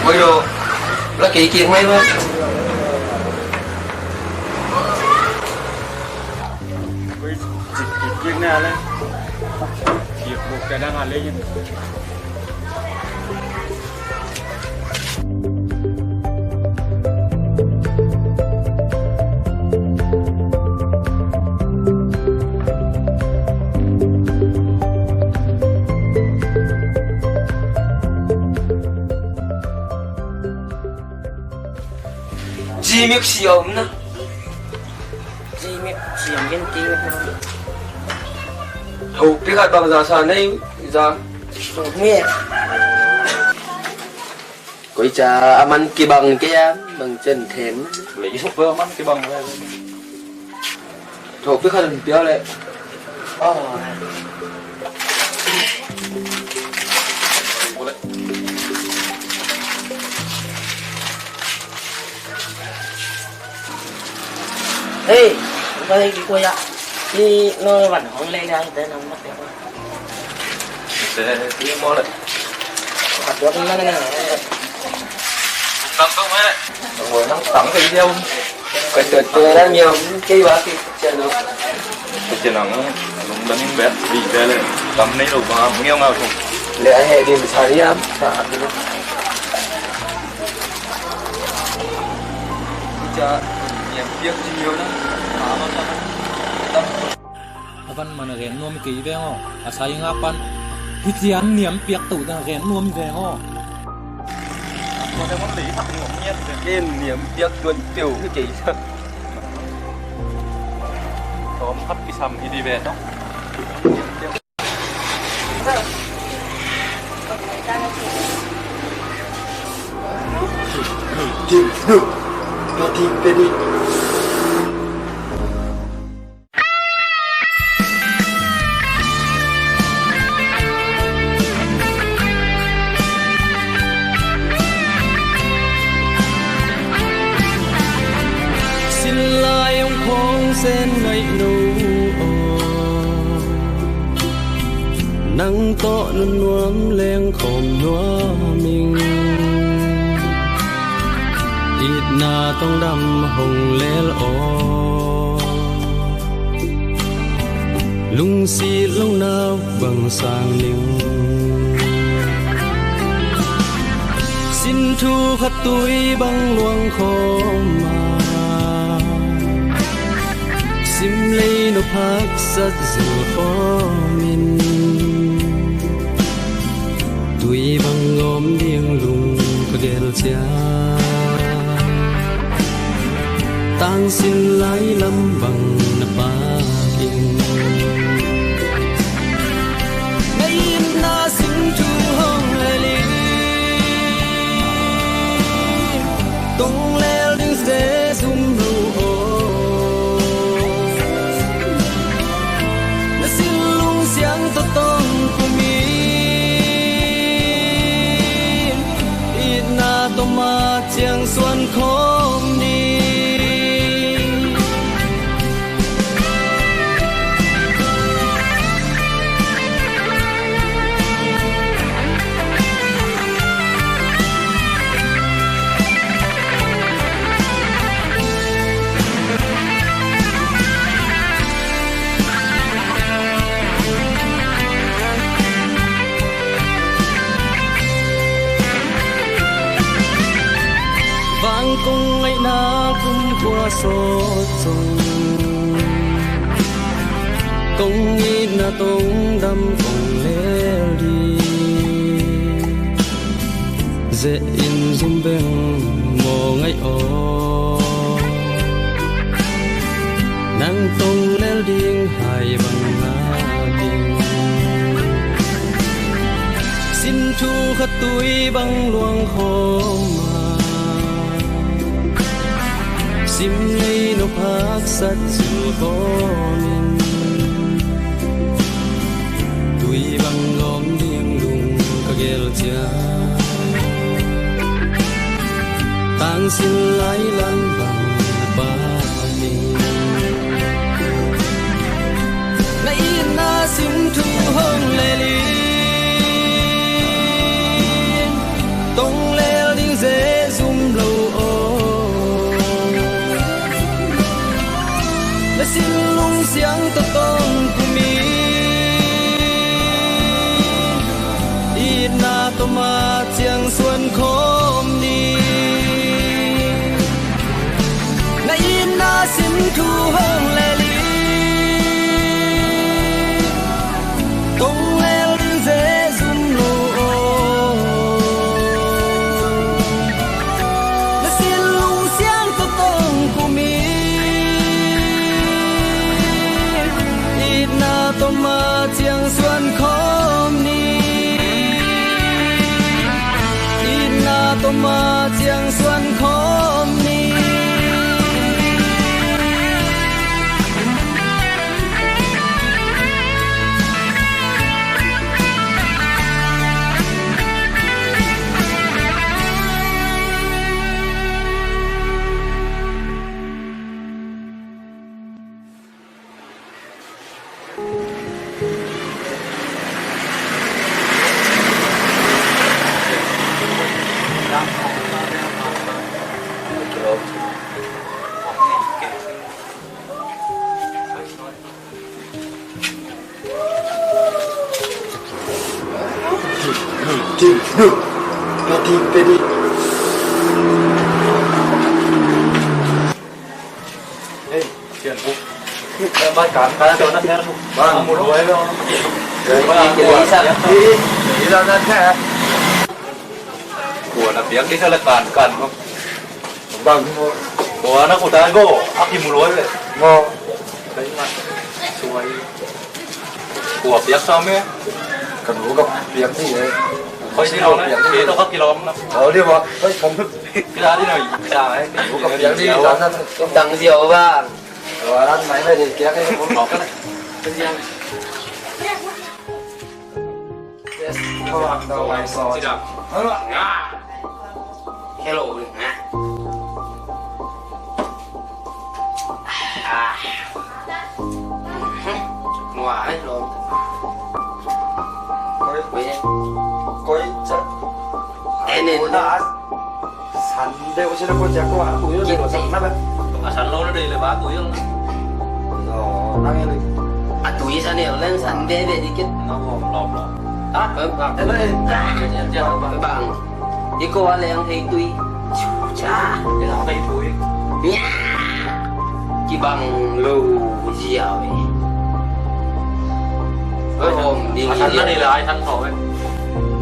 Oi lo, la kei kiang mai lo. Oi, kiang na le. Kiang buk ka dang a le yin. Ci miuk si om na. Ci miuk si om gen ci miuk na. Ho pi khat bang za sa nei za. Ho miuk. Koi ca a man kibang kei a, bang cen theng. Lei suk a man kibang le. Thawh pi khat in pia leh. Hei, koi kikoi ah. Ni no van hong lei lei te nang mat te. Te ti mo le. Khat dua na na na. Nang tong me. Nang tang ke dia. Koi te te la niam kei ba ki channel. Kei nang lung dang bet bi te le. Tam nei lo ba ngiau ngau. Le a he dim sa niam. Ca niam piak ci mio na. A man man a gen nuam kei veng aw. A sai nga pan hi cian niam piak to dan gen nuam veng aw. Ko te mon lei thak nuam ngiat. En niam piak tuan teu hi kei. Tom khat kisam hi di ve no. Tim, du. Pedi, pedi. Sinlai hong khawng sen ngaih no aw. Nang tawh nunnuam leng khawm nuam ing. Itna tongdam hong lel aw. Lungsit lohna bang sang ning. Sin thu khat tui bang luang khawm a. Sim lei no phak sat zil khawm in. Tui bang lawm ding lung ka gel cia. Tangsin lai lam bang na pak in. Na itna sin thu hong lel in. Tong lel ding Jesu lo aw. Na sin lung siang tawh tong kum in. Itna tawh ma ciang suan khawm ni. Vang kong ngaihna kumkhua sawt zong, kong itna tongdam kong lel ding. Zeh in zum beng maw ngaih aw. Nang tong lel ding hai bang ngak ding. Sin thu khat tui bang luang khawm a. Sim lei no phak sat zil khawm in. Tui bang lawm ding lung ka gel cia. Tangsin lai lam bang na pak in. Na itna sin thu hong lel in. Tong lel ding Jesu lo aw. Na sin lung siang tawh tong kum in. Itna tawh ma ciang suan khawm ni. Na itna sin thu hong lel in. Tong lel ding Jesu lo aw. Na sin lung siang tawh tong kum in. Itna tawh ma ciang suan khawm ni. Itna tawh ma ciang suan khawm ni. Pedi, pedi. Hei, Sian Buk. Bang, bang, kan, kan, kan, kan. Bang. Ang mulu ay, bang. Bang, bang, bang. Ih, ih, ih, ih, ih. Kua na piak di sa la kan, kan, bang. Bang mo. Kua na kuta go, aki mulu ay, bang. Mo. Kaya nga. Suway. Kua piak sa me? Ka nu ka piak ni e. Koi si lo ne. Kito ka kilom na. Oh, dia ba? Koi, kom. Kita di no. Kita e. Ka nu ka piak ni, sa sa. Dang ziau bang. Wa ran mai mai de piak ni. Kom nok ka. Yes. Hello. Ah. Nuai lo. Koi. Koi. Koi cha. Enen. Koi na. San de ko sila ko cha ko aku yo de ko san na ba. Asan lo na de le ba aku yo. No, nang ele. Atu i san el len san de de dikit. No, lo, lo. Ah, bang. Ele. Bang. Iko wa leng hei tui. Cha. Ila hei tui. Nya. Kibang lo ziau e. Oi, hom ding. Asan na ni la ai san tho e.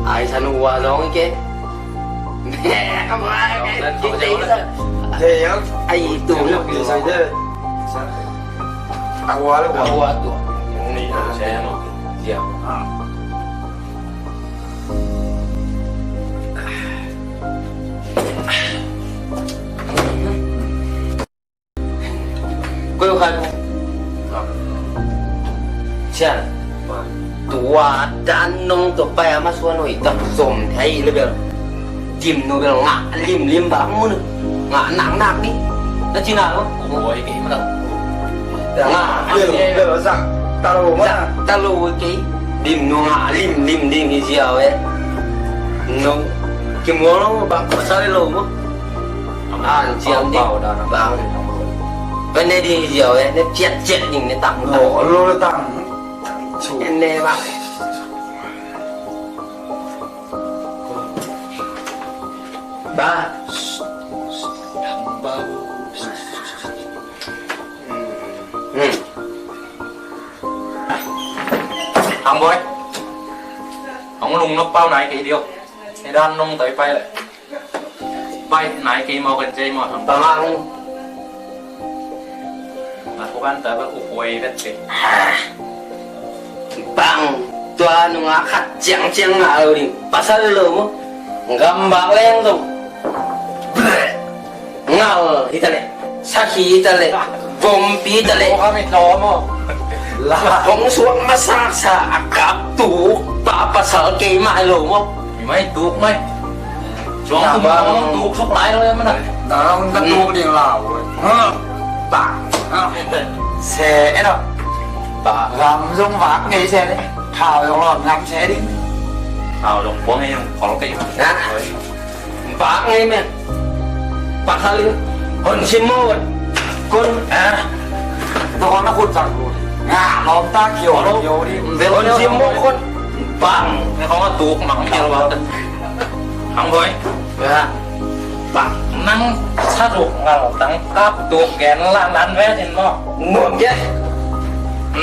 Ai san wa long ke. Ai tu. Awa lo awa tu. Ni sa no. Ziau. Koi khan. Sian. Tua dan nong tua pai ama suan oi tak zom thei le bel. Dim no bel ngah lim lim bak mun. Ngah nak nak ni. Na cina lo. Oi, ni mana. Ngah lim bel sak. Talo mana. Talo ke. Dim no ngah lim lim ding hi ziau e. No. Kim ngol lo bak pasal lo mo. An ciam ding. Bang. Kan ne ding ziau e, ne ciat ciat ding ne tang. Lo lo le tang. Ne bang. Ba. Hmm. Ang boy. Ang lung nok pau nai kei dio. Ni dan nong tai pai le. Pai nai kei mau kan cei mau thang. Bang ang. Aku kan ta ba ku kuai bet cei. Bang tua nung a khat ciang ciang nga lo ding. Pasal lo mo. Ngam bak leng tu. Ngal hi ta le, sakhi hi ta le, vompi hi ta le. Hong suak masak sa a kap tuk pa pasal kei mai lo mo. Mai tuk mai. Suang tuk mai tuk suk lai lo ya mana. Na na tuk ding lau. Ba. Se eno. Ba. Ram zong vak ngei se le. Thau zong lon ngam se ding. Thau zong puang ngei zong kol kei. Bak ngei men. Bak hal in. Hon sim mo wan. Kun. Ah. Tua na khut zang lu. Nga lom ta kio lo kio di. Hon sim mo kun. Bang. Nga kong a tuk mang kio lo. Ang boy. Ya. Bang. Nang sa tuk ngal tang kap tuk gen la nan ve sin mo. Mo ke.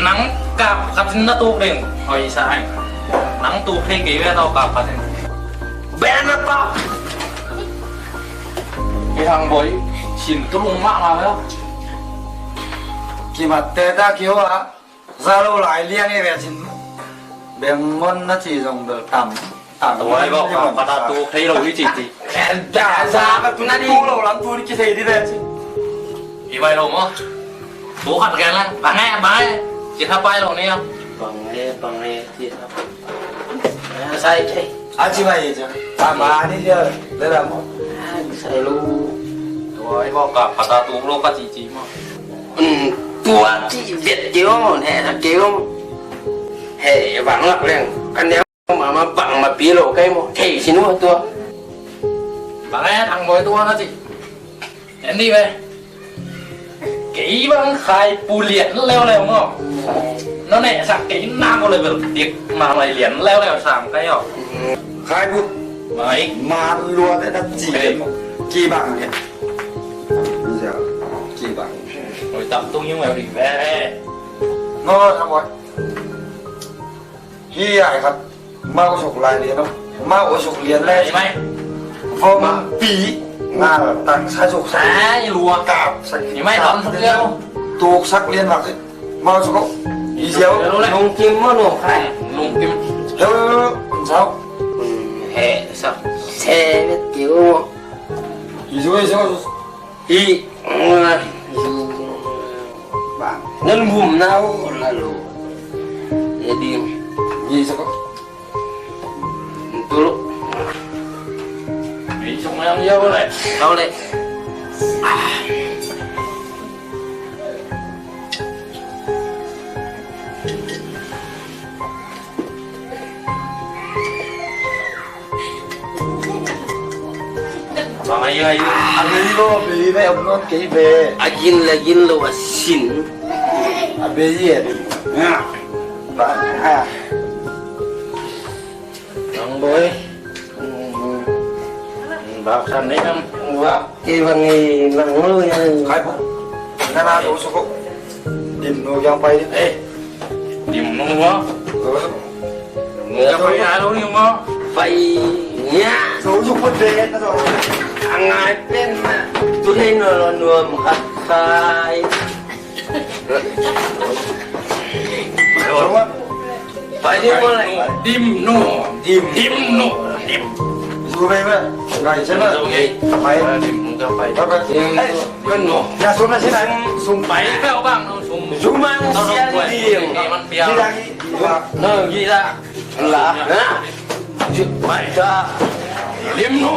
Nang kap kap sin na tuk ding. Oi sa ai. Nang tuk hei kei ve tau kap kap sin. Ben a pa. Ki hang boi, sin tu lung mah mah lo. Ki mat te ta ki hoa. Za lo lai liang e ve sin. Beng ngon na ci zong bel tam. Tam. Tuai bok ka pata tu thei lo i ci ci. Da za ka tu na di. Tu lo lam tu ni ki thei di ve sin. I vai lo mo. Tu khat gen lang. Bang e, bang e. Ci tha pai lo ni. Bang e, bang e. Ci tha. Sai kei. A ci mai ja. A ma ni ja. Le la mo. Sai lu. Tua i mo ka pata tu lo ka ci ci mo. Tua ci vet kei mo, ne sa kei mo. He, bang lak leng. Kan ne ma ma bang ma pi lo kei mo. Thei si nu tua. Bang e thang boi tua na ci. En di ve. Kei bang khai pu lian leuleu maw. None sak kei na ko level dik ma lai lian leuleu sang kai aw. Khai pu. Mai. Man lua te na ci. Hey. Ki bang ke. Ki bang. Oi, tam tung yung eri ve. No, na mo. Hi ai khat. Mau suk lai lian no. Mau suk lian lai. Mai, mai. Vom pi. Ngal tang sa suk sa. Ai, lua. Kap sa. Mai, mai, tom suk lian. Tuk sak lian mak. Mau suk ko. Iziau. Nung kim mo no. Ai, nung kim. Hello, hello, hello. Sao. He, sa. Se, kiu. Izu, izu. Hi, nga, zu, bang. Nan bum na u, lalu. Jadi, ni sako. Tulu. Ni sako yang ya boleh. Kau le. Ah. Bang ayo, ayo. A bei lo, a bei ve, om not kei ve. A gin le gin lo a sin. A bei e, a bei. Ya. Bang, ah. Bang boy. Bak san ni am. Bak. Kei bang i nang lo ya. Kai po. Nana to suko. Dim no yang pai dim. Eh. Dim no wa. Dim no yang pai alo ni ma. Pai nya. So suko de na so. Angai pen ma. Tu hei no lo nuam khat kai. Pai dim no lai. Dim no. Dim. Dim no. Dim. Zu bai ba. Ngai chen na. Zu ngai. Pai. Dim no ka pai. Pai pai. Dim no. Kan no. Ya sum na sin ai. Sum pai. Pai bang no sum. Sum man sian dim. Ngai man pia. Gila. No gila. La. Na. Pai ta. Dim no.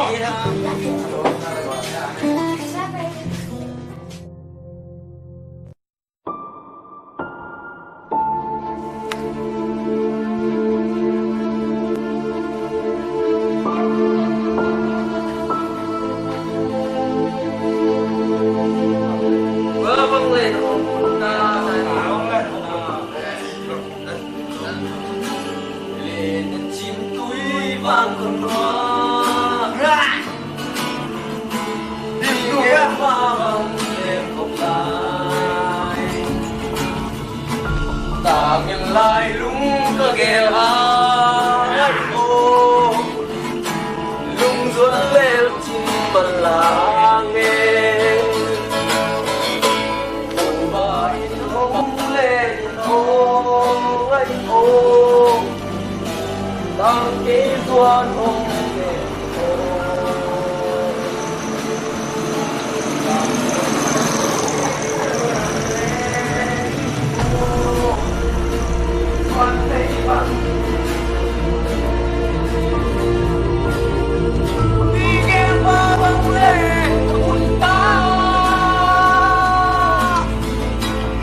Tangin lai lung ka gel a, ai o, lung zuan lel cin man la nge. Uba in hong le in hong, ai o.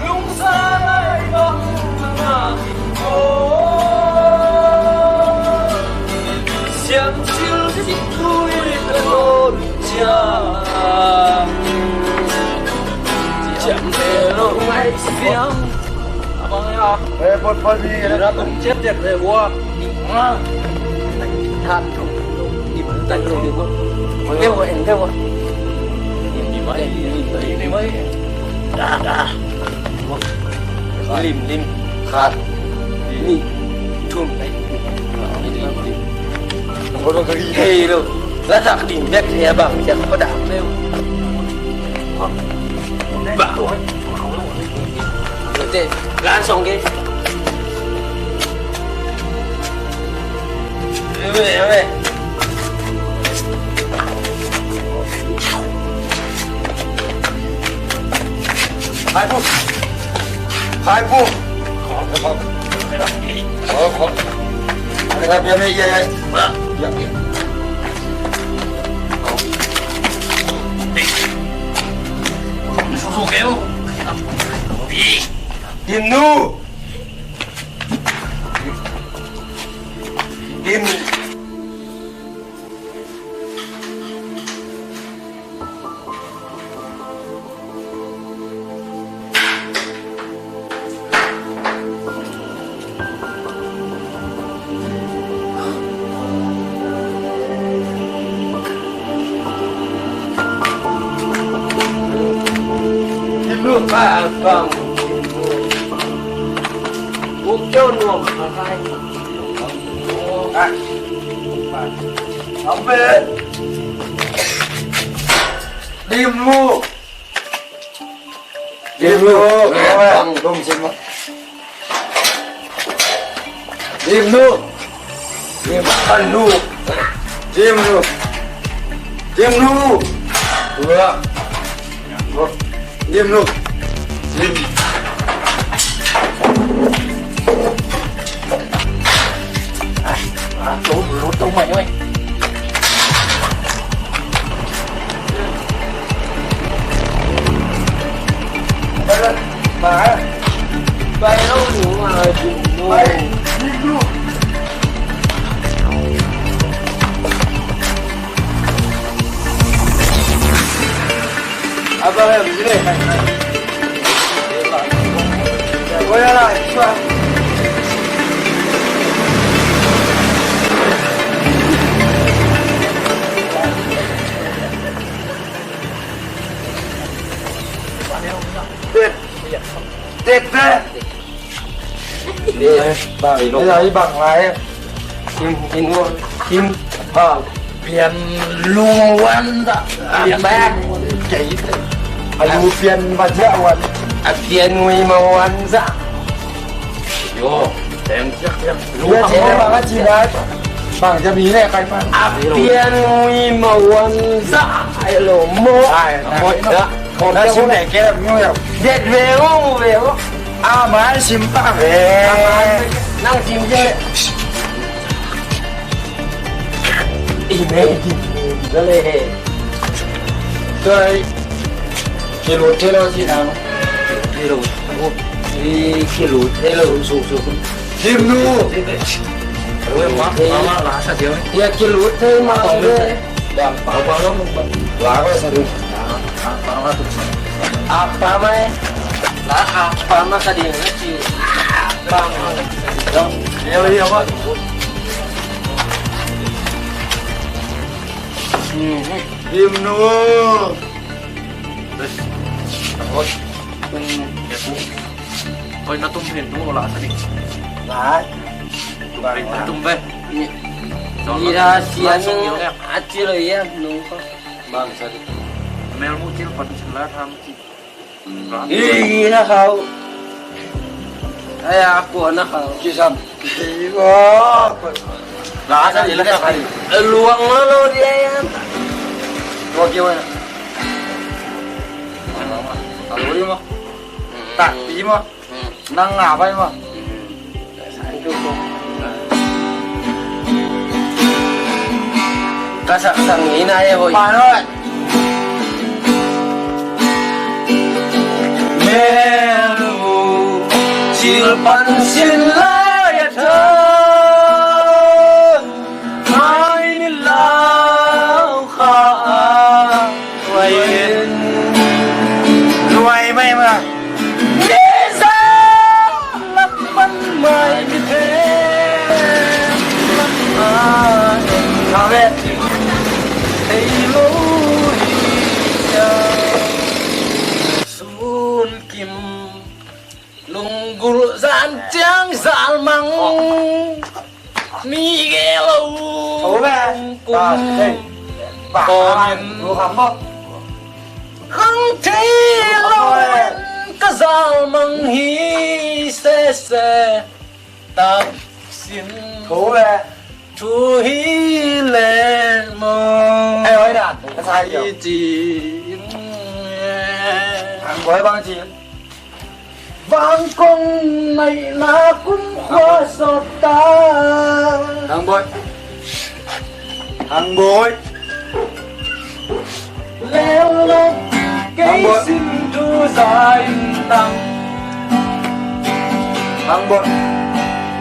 Lungsa lai bang na ngak in aw, siamsil cik tui ka nawn ciang, ciamteh lo ngai siang. Abang ya. Eh, pot pot ni. Dah tum ciat ciat le gua. Ah. Than tu. Im tan lo ni gua. Eng deuh a, eng deuh a. Dah, dah. Lim, lim. Khat. Nih. Thum. Lim, lim. Hei lo. La sak lim bek ya bang. Siapa dah? Bah. Te, gan song ke. Ame, ame. Hai pu. Hai pu. Khop, khop. Khop, khop. Ame, ame, ame, ya, ya. Ya, ya. Susu keu. Inu. Inu. Bang. Buk cau nuam. Amen. Dim lu. Dim lu. Bang. Dim lu. Dim lu. Dim lu. Dim lu. Dim lu. Dua. Dim lu. Dim. Ah, ah, tu, lu tu mai oi. Tet. Tet, tet. Bang. Bang lai. Kim, kim, kim. Bang. Pian lung wan za. Pian bang. Kei. Alu pian ma za wan. A pian ngui ma wan za. Yo, tem siak siak. Lu ya, tem ma ka ci da. Bang ja mi ne kai pa. A pian ngui ma wan za. Ai lo mo. Ai, mo da. Mo da sim ne ke mi ya. Det ve mo ve mo. A ma sim pa ve. Nang sim je. I ne. Dale. Dale. Kilo, kilo ci na. Kilo. Ih, kilo, kilo. Su, su. Dim nu. Ui, ma, ma, ma, la sa diau ni. Ya, kilo, te, ma, le. Bang, bang, bang, bang. La, la sa diau. Apa, ma, eh? La, apa, ma, sa diau ni, ci. Bang, bang. Ya, ya, ma. Hmm. Dim nu. Terus, oi, ya, bu. Oi, na tum hin, tum la sa ni. La. Tum hin, na tum be. Ni, ni la sian. Acil ya, nungko. Bang sa ni. Mel mu cil pan sila ham ci. Ih, na kau. Ai, aku na kau. Kisam. Kiwa. Lah, asal jelas kali. Luang lo, lo dia ya. Luang gimana? Aluri mo. Tapi mo. Nang ngapai mo. Ka sa, sang ina e hoi. Manu, silpan sin lai atan. Mai ni lau kha a. Wai. Luai mai ma. Ni za lak man mai ni the. Lak a. Kha ve. Thei lo hi a. Sun kim. Lunggulh zan ciang zal mang. Mi ge lo. Kum. Kong thei lo. Ka zal mang hi sese. Taksin. Thu hi le mo. Ai, oi, dan. Ka sa hi. Ci. Ang boy bang ci. Vangkong naihna kum khua sawt ta. Hang Bawi. Hang Bawi. Lel lo kei sin thu za in tang. Hang Bawi.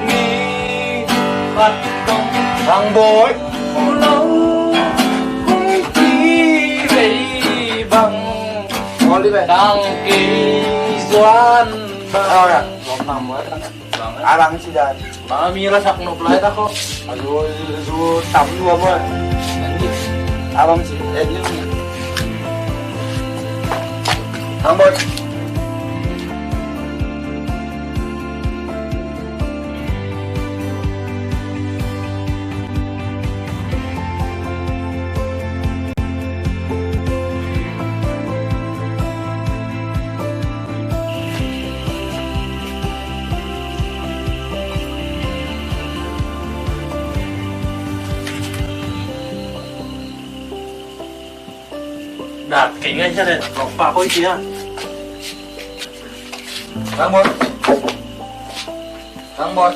Mi khat kong. Hang Bawi. Lo kong ki vei bang. Tang kei zuan bang. Alang ci dan. Bang mi la sak nop lai ta ko. Azu, azu tam dua mo. Abang ci, eh, ni. Hang Bawi. Dak kei ngai sa le, lok pa koi sia. Kang Bot. Kang Bot.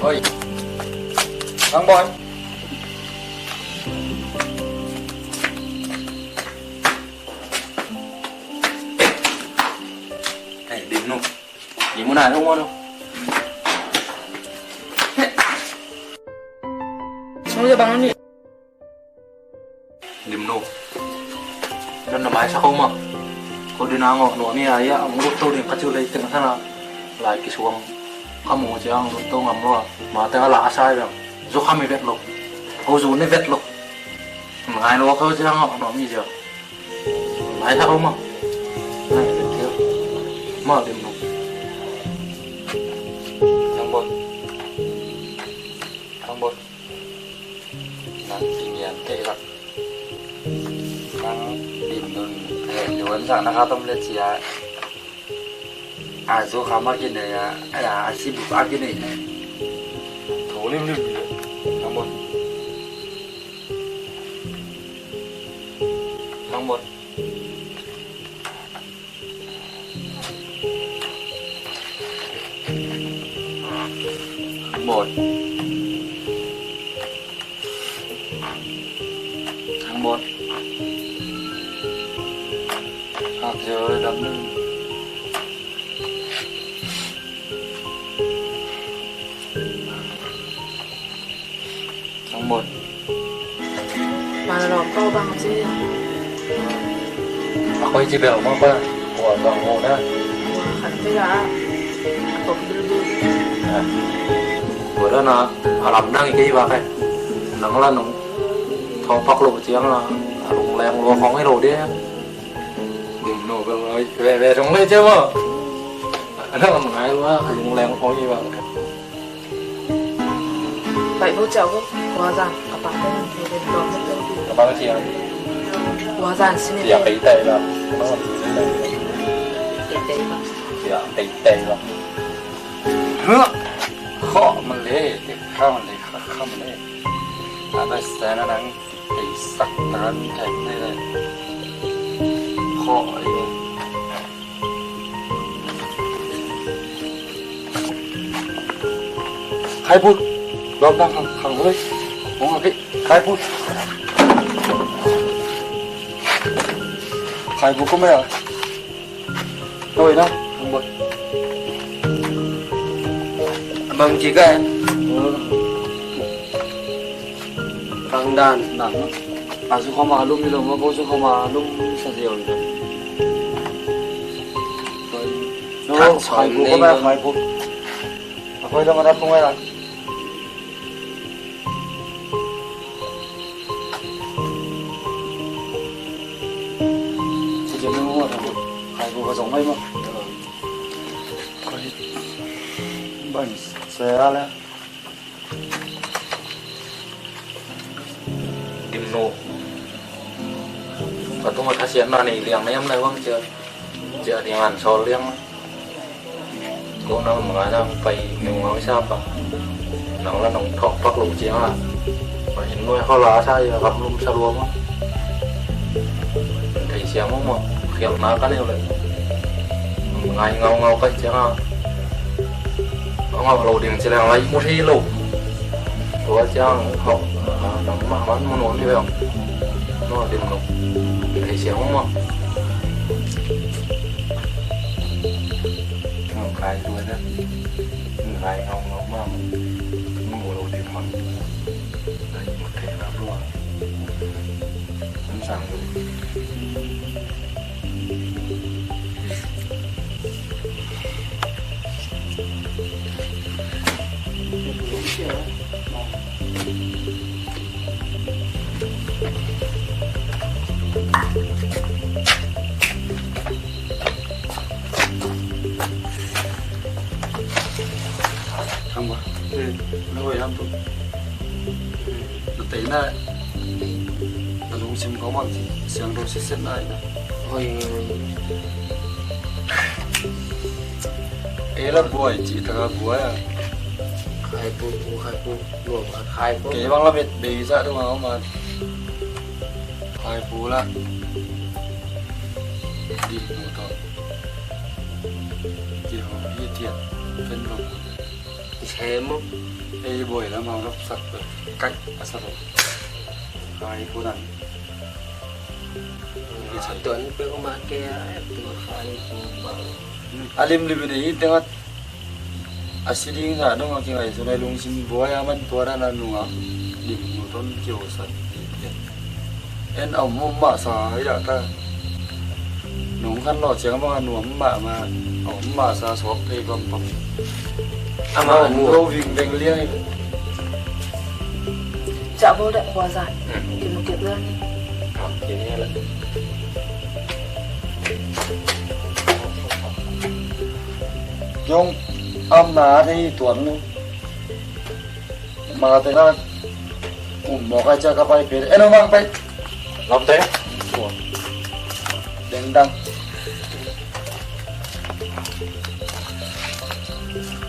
Oi. Kang Bot. Hei, Dim nu. Ni mu na, nu mu nu. Sung ja bang ni. Dim nu. Don na mai sa ko ma. Ko di na ngo no mi a ya ang lut to ding ka cu lei teng sana. Lai ki suang. Ka mu ciang lut to ngam lo. Ma teng a la a sa ya. Zu ka mi vet lo. Ko zu ni vet lo. Ngai lo ko ciang ngo no mi ciang. Ngai sa ko ma. Ngai vet ciang. Ma Dim nu. Kang Bot. Kang Bot. Nang kinian teh lak. Nang Dim nun, eh, luan sa na ka tom le cia. A zu kama kine ya, ya, a si buk a kine. Tho lim lim. Kang Bot. Kang Bot. Kang Bot. Kang Bot. Kang Bot. Kang Bot. Mana lawm ko bang ci. A koi ci bel ma ba. Kua bang mu na. Kua kan te la. Kop bilbil. Kua da na a lam dang i kei ba kai. Nang la nung. Thong pak lo ciang a. A lung leng lo khong i lo de. Dim nu bel ve ve thong le ciang ma. A nang ngai lo a lung leng khong i ba. Bai bu ciau bu. Wa zan ka pa ko ni ke den dom ne ko. Ka pa ko ciau. Wa zan sini. Ciau pei tai la. Pei tai la. Ciau pei tai la. Huh. Kho ma le, kho ma le, kho ma le. A bai sa na nang pei sak tan kan ne le. Kho ai. Khai bu. Lom dang khang khang hlei. Mong a kei. Khai bu. Khai bu ko mei a. Toi na. Khang bu. Bang ci kai. Khang dan. Dan. A su khama lum ni lo ma ko su khama lum sa ziau ni. Khai bu ko mei a khai bu. A koi lam a rat kong ai la. Ci ciang nang ua thang khai bu ka zong mai ma. Koi ban se a la. Dim nu. Ka tung a thasiatna nei liang na yam lai wang cia. Cia ding an sawl liang. Ko nang mangai nang pai nung ngau i sa pa. Nang la nong thok pak lo ciang a. Pai in nuai kho la sa ya gam lum sa lua ma. Thei siam ma ma. Khial na ka neu le. Mangai ngau ngau ka ciang a. Ngau lo ding ci leng lai mu thei lo. Tua ciang hok, ah, nang mah man mu nuam ni bang. No dim lo. Thei siang mah. Ngau kai tua na. Ngai ngau ngau mah. Mu lo dim mah. Lai mu thei na lua. An sang lo. Thang ba. Eh, na hoih hiam tu. Na teina, na lungsim ko mah siangtho sitset na ina. Hoih. Ei la buai cih taka buai a. Khai pu, pu, khai pu, lua khai pu. Kei bang la bet bei sa tu ma ma. Hai pula. Di nu to. Di ho hi tiat. Ken lo. Isemo. Ei boy la mau lok sak pe. Kai asa lo. Hai punan. Tuan pe ko ma ke a tu hai pu ba. A limlim in i teng a si ding sa dong a kingaihsun a i lungsim buai a man tua dan a nungak dim nu ton kihosan. En a om om mah sa hi dah ta. Nong khan lawh ciang bang a nuam mahmah a om mah sa sawk thei pampam. Amah a nuam lo ving veng liang hi. Cak bawl dah khuazah. Hmm. Kim kep lah ni. Ah, kini lah. Jong am na thei tuan nu. Ma te na um mawk ai cia ka pai pe. Eno mang pai. Lam te. Deng dang.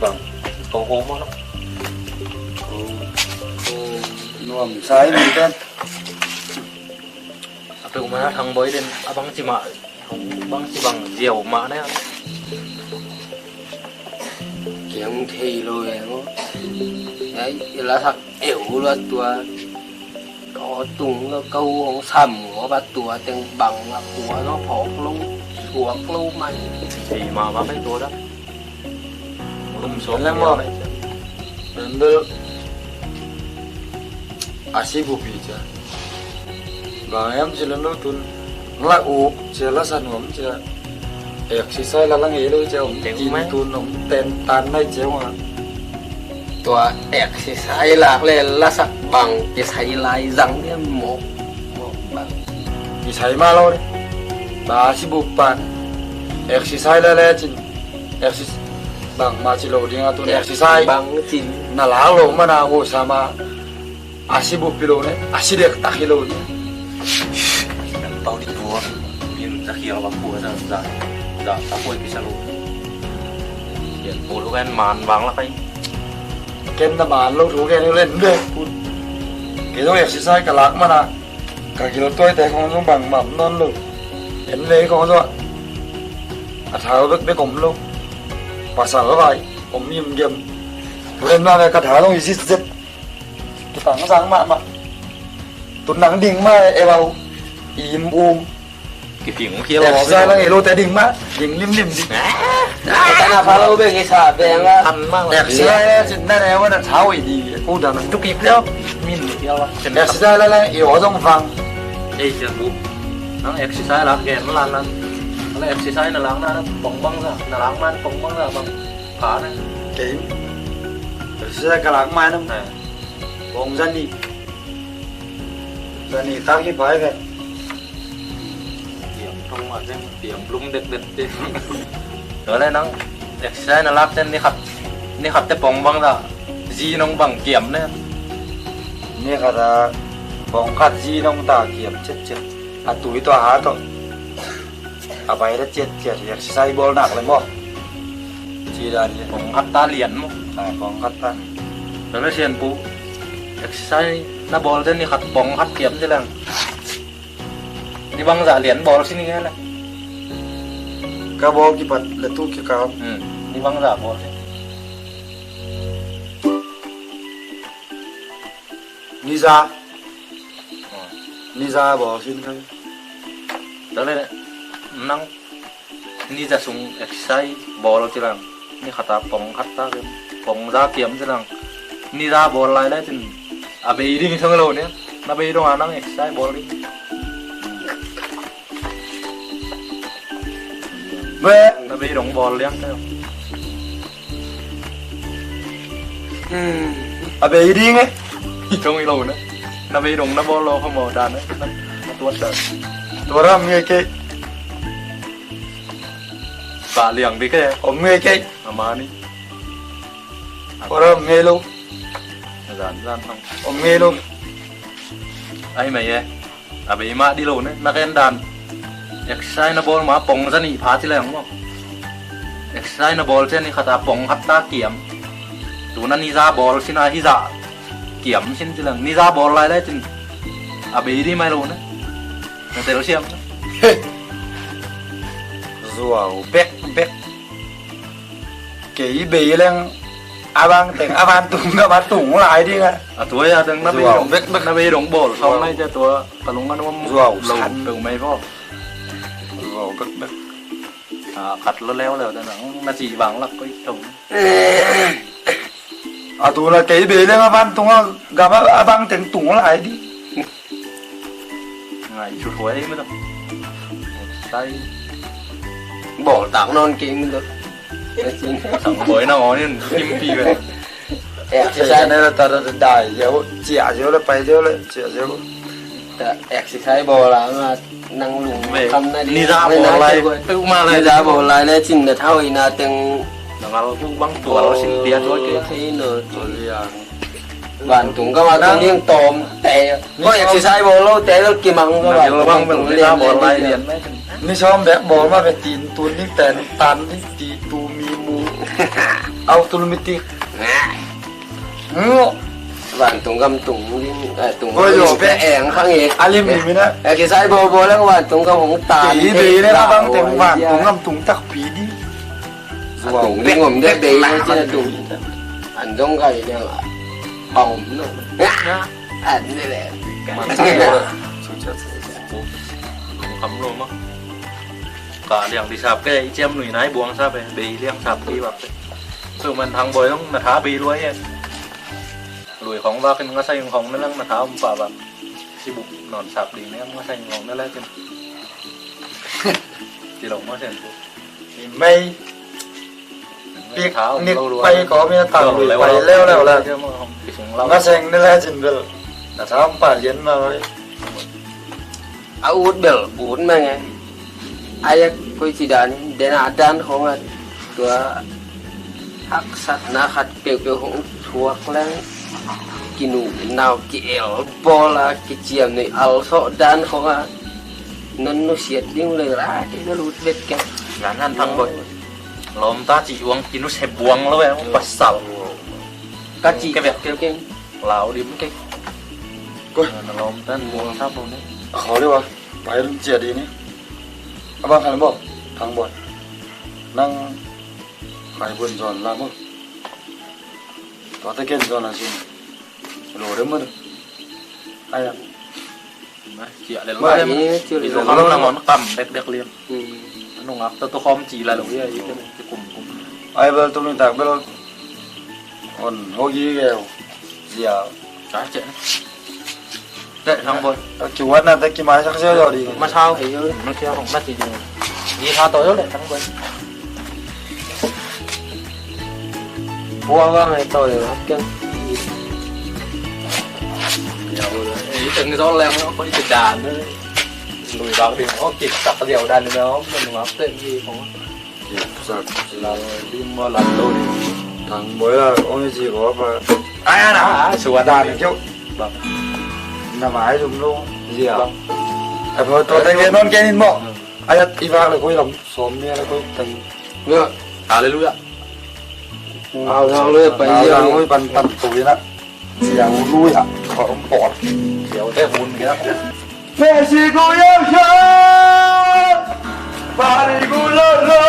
Bang. Kong kong mo no. Nuam sai mi ten. A peuhmah a Thang Bawi den a bangci mah, bangci bang ziau mah na. Kiang thei lo e ko. Ai, i lasak eu lo tua. Ko tung lo ko hong sam ko ba tua teng bang a kua lo phawk lo, suak lo mai. Thei mah mah pai tua dah. Lem maw? Bel a si bupi cia. Bang hiam ci lem lo tun la uk cia, la sa nuam cia. Exercise la la ngei lo cia, om tin tun om ten tan nai cia ua. Tua exercise lak le la sak bang kisai lai zang dia mawk mawk bang. Kisai mah lo de. Ba a si bup pan exercise la le cin. Exercise bangmah ci lo ding a tun exercise bang cin. Na lak lo mana ko sama a si bup hi lo ne, a si dektak hi lo ne. Pau di tua min za khial bang kua za za za ta koi kisa lo. Yan pulu kan man bang la kai. Ken na man lo thu ken len de. Ke lo exercise ka lak mana. Ka gil tuaite khong zong bangmah om nawn lo. En vei khong zong a thau bekbek om lo. Pasal vai om yimgem. Ren mah ve ka thau zong i zitzet. Kitang zang mahmah. Tun nang ding mah e bau. Im um. Kiping khial. Exercise lang i lote ding mah. Ding limlim ding. Ka na pha lo beng i sa beng a. An mang la. Exercise cin na ne wa na thau i di. Ku da nang. Tuk i pia. Min pia wa. Exercise la la i o zong vang. Ei cia bu. Nang exercise la gen ma lan lan. La exercise na lang na pong bang sa. Na lang man pong bang sa bang. Pha na. Kei. Exercise ka lang mai nam. Pong zani. Zani tak hi pai ve. Piang thong ma zeng piang blum det det te. Tua le nang exercise na lak ten ni khat ni khat te pong bang ta zi nong bang kiam ne. Ni khat a pong khat zi nong ta kiam cet cet. A tui tua ha to. A bai da cet cet exercise bawl nak le maw. Ci dan hi. Pong khat ta lian maw. A pong khat ta. Tua le sian pu exercise na bawl ten ni khat pong khat kiam ci lang. Ni bangzah lian bawl si ni nge le. Ka bawl kipat le tu kikam. Hmm. Ni bangzah bawl si. Ni za. Hmm. Ni za bawl si ni. Tua le nang ni za sung exercise bawl ci lang. Ni khat a pong khat ta kiam. Pong za kiam ci lang. Ni za bawl lai lai cin. A bei ding song lo ne. Na bei dong a nang exercise bawl ding. Be. Na bei dong bawl liang ne. A bei ding e. Song i lo ne. Na bei dong na bawl lo kha maw dan ne. Na tuat da. Tua ram nge ke. Ka liang ding ke. Om nge ke. A ma ni. Ora om ngei lo. Zan zan hang. Om ngei lo. Ai mai e. A bei mah di lo ne. Na ken dan. Exercise na bawl ma pong za nih pha ci leng maw. Exercise na bawl ciang ni khat a pong khat ta kiam. Tu na ni za bawl sin a hi za. Kiam sin ci leng. Ni za bawl lai lai cin. A bei di mai lo ne. Na tel siam. Zuau bekbek. Kei bei leng a bang teng a vantung gam a tung lai ding a. A tua a dang na bei zuau dong bekbek. Na bei dong bawl sawm lai cia tua ka lung a nuam. Zuau lo san. Peuh mai baw. Zuau bekbek. A khat lo leuleu te na na ci bang lak koi thong. A tu la kei bei leng a vantung a gam a bang teng tung lai ding. Ngai sut huai mi ta. Sai. Bawl tak nawn kei mi ta. Sang boi na ngawnin kimpi ve. Exercise na la ta ta dai ziau, cia ziau la pai ziau la cia ziau. Ta exercise bawl la ma nang lung kam na di. Ni za bawl lai. Peuh ma lai. Ni za bawl lai le cin na thau i na teng. Na ngal ku bang tual sin tia tua ke. Thei no. Vantung ka ma tung ding tawm te. Ko exercise bawl lo te lo kimang ka vantung bang le na bawl lai lian. Ni sawm bek bawl ma ve tin tun ding ten tan ding ti tu mi mu. Automatic. Vantung gam tung ding, eh, tung. Oi, ding yo, pe eng khang e. A lim lim ina. Eh, kisai bo bo lang vantung gam hong tan. Ti ti le bang teng vantung gam tung tak pi di. Tung ding om de be ina tung. An dong kai ne la. Bang om no. An ne le. Kam lo ma. Ka liang di sap ke i ciam nui nai buang sap e. Be liang sap ki bak. Su man thang boi long na tha be luai e. Lui khong vak in nga sa ing khong na lang na tha um pa vak. Si buk non sap ding ne nga sa ing khong na lang kin. Ti long ma sen tu. Mei. Picnic pai ko mi na tang lui pai leu leu la. Nga sa ing na la cin bel. Na tha um pa lian ma vai. A ut bel ut meng e. A yak koi ci dan den a dan khong a tua haksatna khat peuhpeuh hong thuak leng kinunau ki-el bawl a kiciam nei alsawh dan khong a non nusiat ding le la kei na lut vet keng. Lan han thang boi. Lawmta ci uang kinusep buang lo e pasal. Ka ci keng. Lau dim keng. Koi. Na lawmta buang sap lo ne. A khaw deuh a. Pai lum ciat dih ni. A bang khan bo thang bo. Nang khai bun zawn la bo. Tua te ken zawn a sin. Lo deuh mo. Ai a. Ciah le lo. Ciah le lo. Nang on kam dek dek lian. Nungak ta tu khawm ci la lo ia i te kum kum. Ai bel tu ni tak bel. On hogi ke. Zia. Ka cek. Te thang boi. Ki wan na te ki mai sak zia zia di. Ma sao. Ma kia hong ma ti di. Di ha to yo le thang boi. Bua wa ngai to yo kiang. Ya boi. Ei teng zon leng ko i te dan. Lui bak di. O ki tak zia dan ni ma. Nungak te ki hong. Thang boi la ong i ci ko pa. Ai na. Suan dan kiu. Na mai zum lo. Zia. Ai pho to teng non ke nin mo. Ai i vak le koi lam som mi le koi teng. Hallelujah. Hallelujah pa. Hallelujah pan pan tu na. Siau lui ah, kor por. Siau te hun kira. Pesiku yau yau, pariku lolo.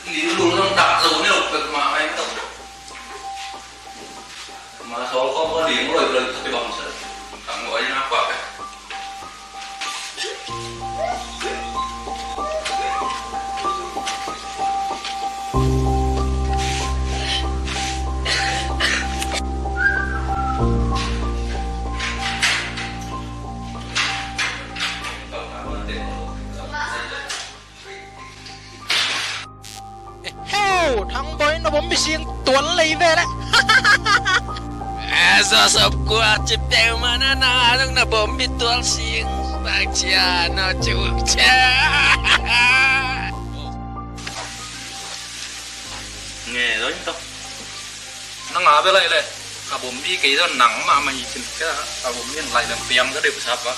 Ni lu nang dak lu ni lu pek ma ai tau. Ma sol ko ko ding loi loi tapi bangsa. Tang loi na kuat eh. Heu, thang boi na bom bi sing tuan lei ve le. Eh, so sop kua ci peng ma na na dong na bom bi tuan sing bang cia no cu cia. Nge doi to. Nang a bia lai le. A bom bi kei zon nang mahmah hi cin ka a bom bi lai leng piang ka deuh sap ka.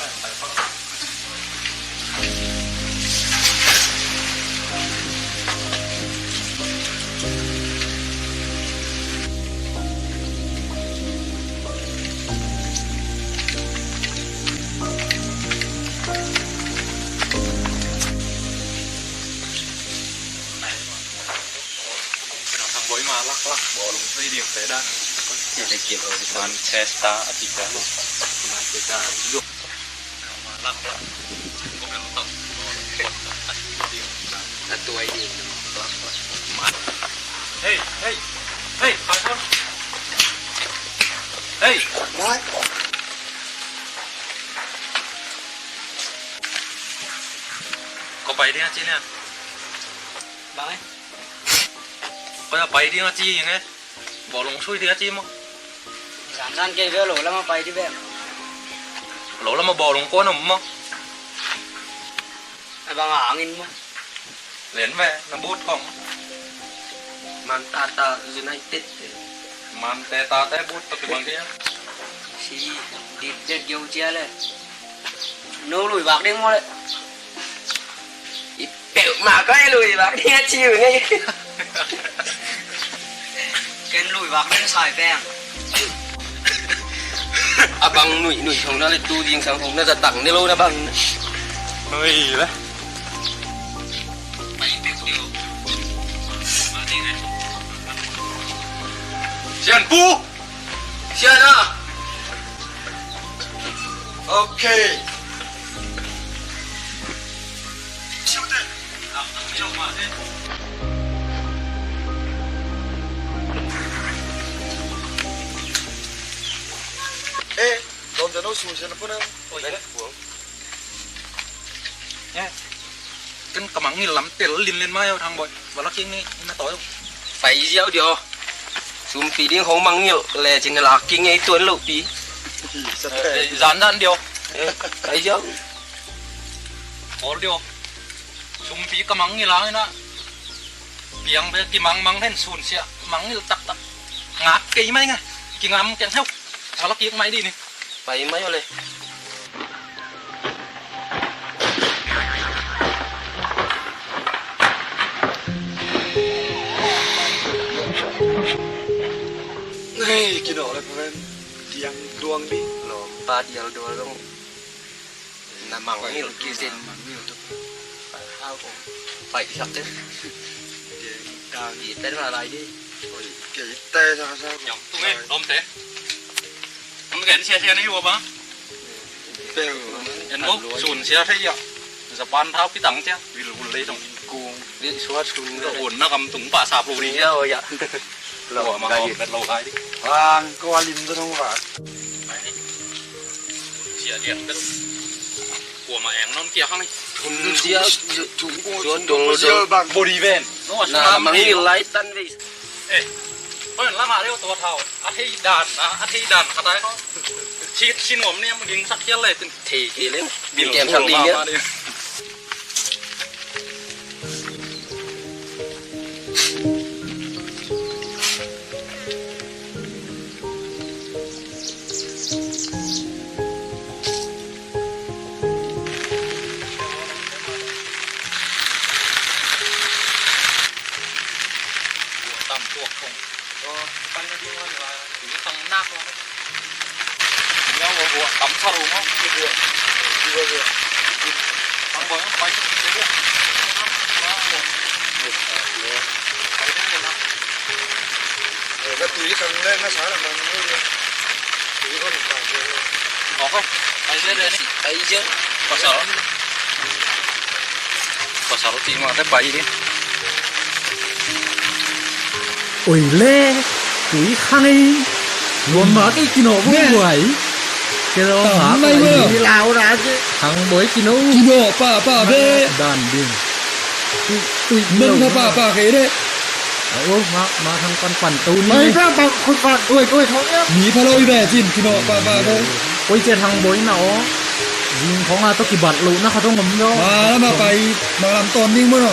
Laklak bawlung three ding te dan. Manchester a ti ka. Manchester. Laklak. A tuai ding. Laklak. Hey, hey, hey, Paikon. Hey. Ko pai ding a ci nia. Bang eh. Ko ya pai ding a ci ing eh. Bawlung sui ding a ci maw. Zanzan kei ve lo lama pai di ve. Lo lama bawlung kuan om maw. A bang a angin maw. Len ve na but kong. Man tata United. Man tata te but to kibang dia. Si dit det geu cia le. No lui bak ding maw le. I peuh mah koi lui bak ding a ci uh ngei. Ken lui bak ding sai peng. A bang nuih nuih thong na le tu ding sang thong na za tang ne lo na bang. Oi le. Sian pu. Sian ah. Okay. Eh, dom jano su sian puna. Oi. Eh. Ken ka mangngilh lam tel linlen mai aw Thang Bawi. Vala kik ni na tawi. Pai ziau dio. Sumpi ding khong mangngilh le cin la kik ngei tuan lo pi. Zan zan dio. Pai ziau. Ol dio. Sumpi ka mangngilh a ina. Piang be kimangmang hen sunsia mangngilh taktak. Ngak kei mai nga. Kingam keng heu. Vala kik mai di ni. Pai mai ole. Nei, kino le pen. Tiang duang di. Lo, pa dial dual dong. Na mangngilh kisin. Mangngilh tu. Pai sak te. Di ten la lai di. Oi, kei te sa sa. Yong tu nge, dom te. Ang gen sia sia ni wa ba. Pel. En bo, sun sia thei ya. Japan thau pi tang sia. Vil vul le dong. Kung. Di suat sun. Lo un na kam tung pa sap lo ni. Ya, oh ya. Lo ma ho bet lo lai di. Ang ko alim tu nong ba. Sia dia bet. Kua ma eng non kia hang. Sia. Body van. Na mangngilh lai tan ve. Eh, oi, lama deuh tua thau. A thei dan, a, a thei dan khat ai. Sit, sit nuam niam ging sak hial le tin. Thei kei leng. Bil kem sak ding ia. Tam tuak kong. Tua, pai na ding wan la. Tui khang nak lo. Nia ua ua tam sa lo mo. Tua tua. Tua tua. Tam boy pai sa tua. Pai ding wan la. Eh, ka tui khang le na sa la man lo. Tui khang ta tua. Okay. Pai ding wan la. Pai ding. Pasal. Pasal ti ma te pai ding. Oi le, tui khang ei. Nuam mah kei kino buai. Kino mah mai buai. Lau ra ke. Khang buai kino. Kino pa pa be. Dan ding. Tui, tui. Nang pa pa kei de. Oi, ma, ma thang pan pan tu ni. Mai ba ba khut ba tuai tuai thong ya. Mi pha loi be cin kino pa pa be. Oi, cia thang buai na o. Zing khong a to kibat lo na kha to ngom do. Ma la ma pai, ma lam ton ding mo no.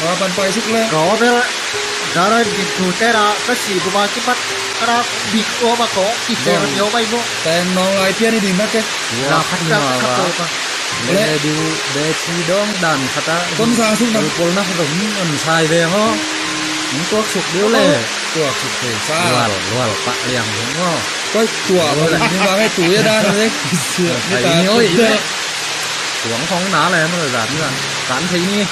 Ma pan pai suk le. Ko bel. Dara dik tu te ra ka si bu ba ki pat ka ra bik o ba ko ki te ra yo bai bo. Teng nong lai pian i ding na ke. Wa khat ni ma wa. Le diu be ti dong dan khata. Kon sang suk na. Pol na khat ni an sai ve ngo. Ni tuak suk diu le. Tuak suk te sa. Lual lual pa liang ngo. Koi tuak ba ni ma ngai tu ya dan le. Ni ta ni oi. Tuang khong na le ma dan dan. Dan thei ni.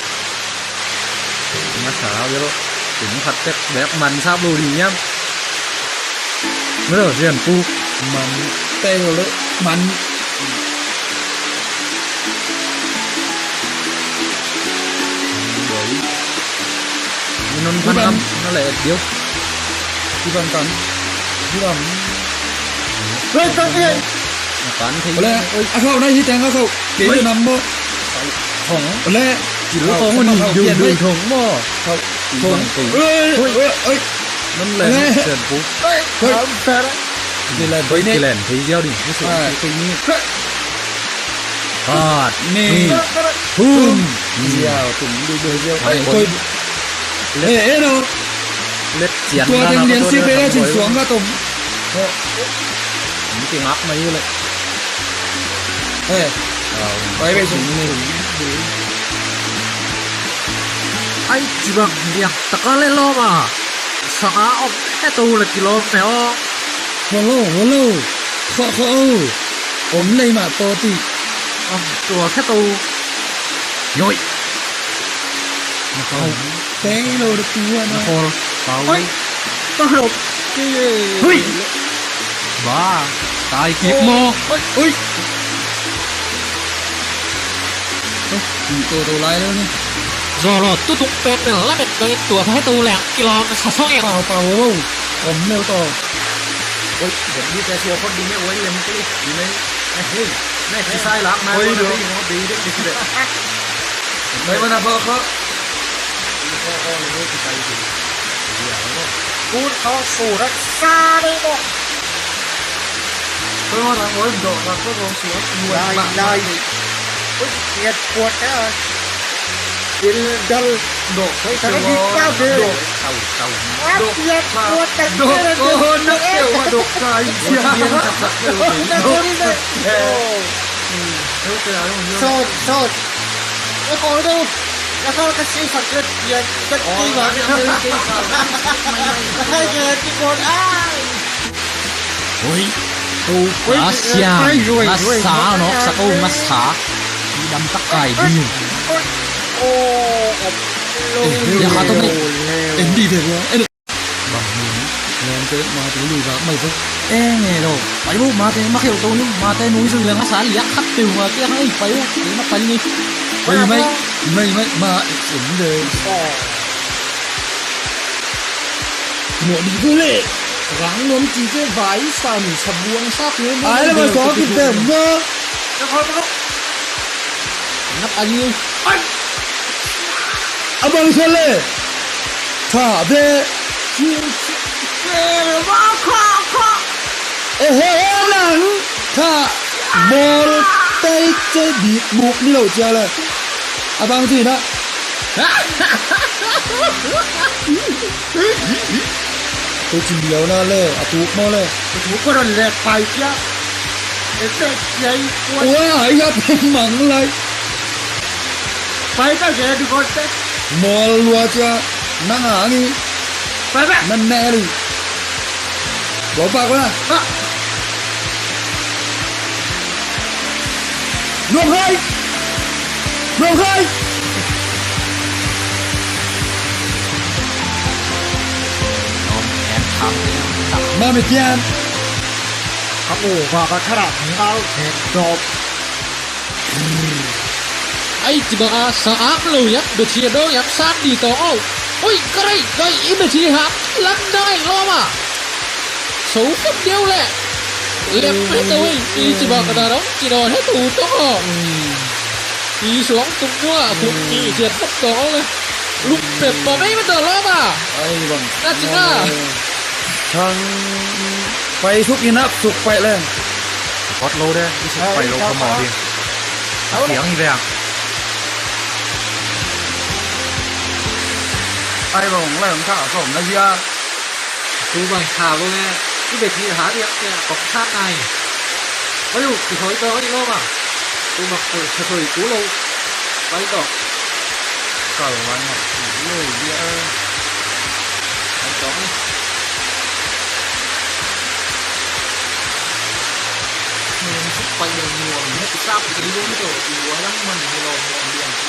Masa aja lo. Tum khat tek bek man sap lo ding hiam? Melo sian pu. Man tek lo le man. Doi. Ni non pan am na le et diu. Di pan tan. Di pan. Wei tan ye. Kan thei. Ole, a khau nai hi teng a khau. Kei nam mo. Thong. Ole. Kil thong ni diu diu thong mo. Thong. Thong. Oi, oi, oi. Nan len sen pu. Oi. Oi. Kilen thei ziau ding. Kilen thei ni. Hat ni. Hum. Ziau tum du du ziau. Oi. Oi. Eh, eh, no. Let cian. Tua deng lian si pe la cin suang ka tom. Ni ti ngak mai le. Eh. Oi, bai sung ni. Ai, ci bang liak taka le lawm a. Sanga om khe to le kilawm pe aw. Hello, hello. Kho, kho o. Om lei mah to ti. Om tua khe to. Yoi. Teng lo de tua na. Hol. Pau. Oi. Pau. Hui. Ba. Tai kip mo. Oi. Ui. Ui, to to lai lo ni. Zo lo tu tuk pen bel la met ko in tua thai tu lek kilawm sa song e. Pau pau lo. Om neu to. Ui, jadi tes lo kot di ne ui lem klik di ne. Eh, hei. Ne kisai lak na. Ui, lo lo. Di ne bi de di de. Ui, mana kho kho. Kho kho lo kisai di. Kun kho surat sa de mo. Lai, lai. Ui, piat puat ah. Dil dal. Dok. Ui, kami pa de. Dok. Piat puat ah. Dok. Oh, nak keu ma dok kai. Sia. Nak keu ni de. Oh. Son, son. Ui, kau tu. Ui, kau kasi sakit piat. Sakit ma. Ui, kau kasi sakit piat. Ai. Oi, Topa siang, ngasa no, sa ko ngasa. Idam takai ding. Eh, dia kata tadi. Eh, di dia gua. Eh, bang ni, nanti mati dulu, bang. Mai tu. Eh, ni lo. Pai bu, mati, maki tu ni, mati nui tu, ngasa liak kat tu, mati, hai, pai bu, ini pai ni. Mai, mai, mai, mai, ma, eh, sini deh. Nuam dih bule. Rang nuam ci ce vai sa ni sa buang sa pia. Ai la ma so ki tem no. Nak ani. A bang sa le. Tha de. Ci ce. Ba kha kha. E he he lang. Tha. Bol tei ce bit muk ni lo cia le. A bang ci na. Ko ci liau na le, a tuk maw le. A tuk ko don le pai cia. E te cia i kuan. Ua, ai a pen mang lai. Pai ka ge du ko te. Mawl lua cia, na ngang i. Pai pai. Na ne lu. Lo pak na. Ha. Nuam hai. Nuam hai. Nuam en tham. Ma me kian. Ka mu ba ka thara mi au en dop. Ai ci bang a sa am lo yam do cia do yam san di to o. Ui, ka rei, ka i do cia ha. Lam dai lo ma. So fem deu le. Lem he to i, i ci bang ka da dong ci do he to to o. I suang tung nua, tung i cian fem to o le. Lum pem ba mei ma to lo ma. Ai bang. Na ci na. Thang pai suk inap suk pai le. Kot lo de, i suk pai lo ko mo di. Tiang i veng. Ai bang, lai bang tha som na zia. Tu bang tha bang e. I bet hi ha dia kia kok tha nai. Oi u, ki hoi ko oi lo bang. Tu bang ko sa soi ku lo. Pai to. Kal wan na. Lo dia. Pai to. Pai yang nuam, ne sap ki lo to. Ua lang man ni lo nuam yang.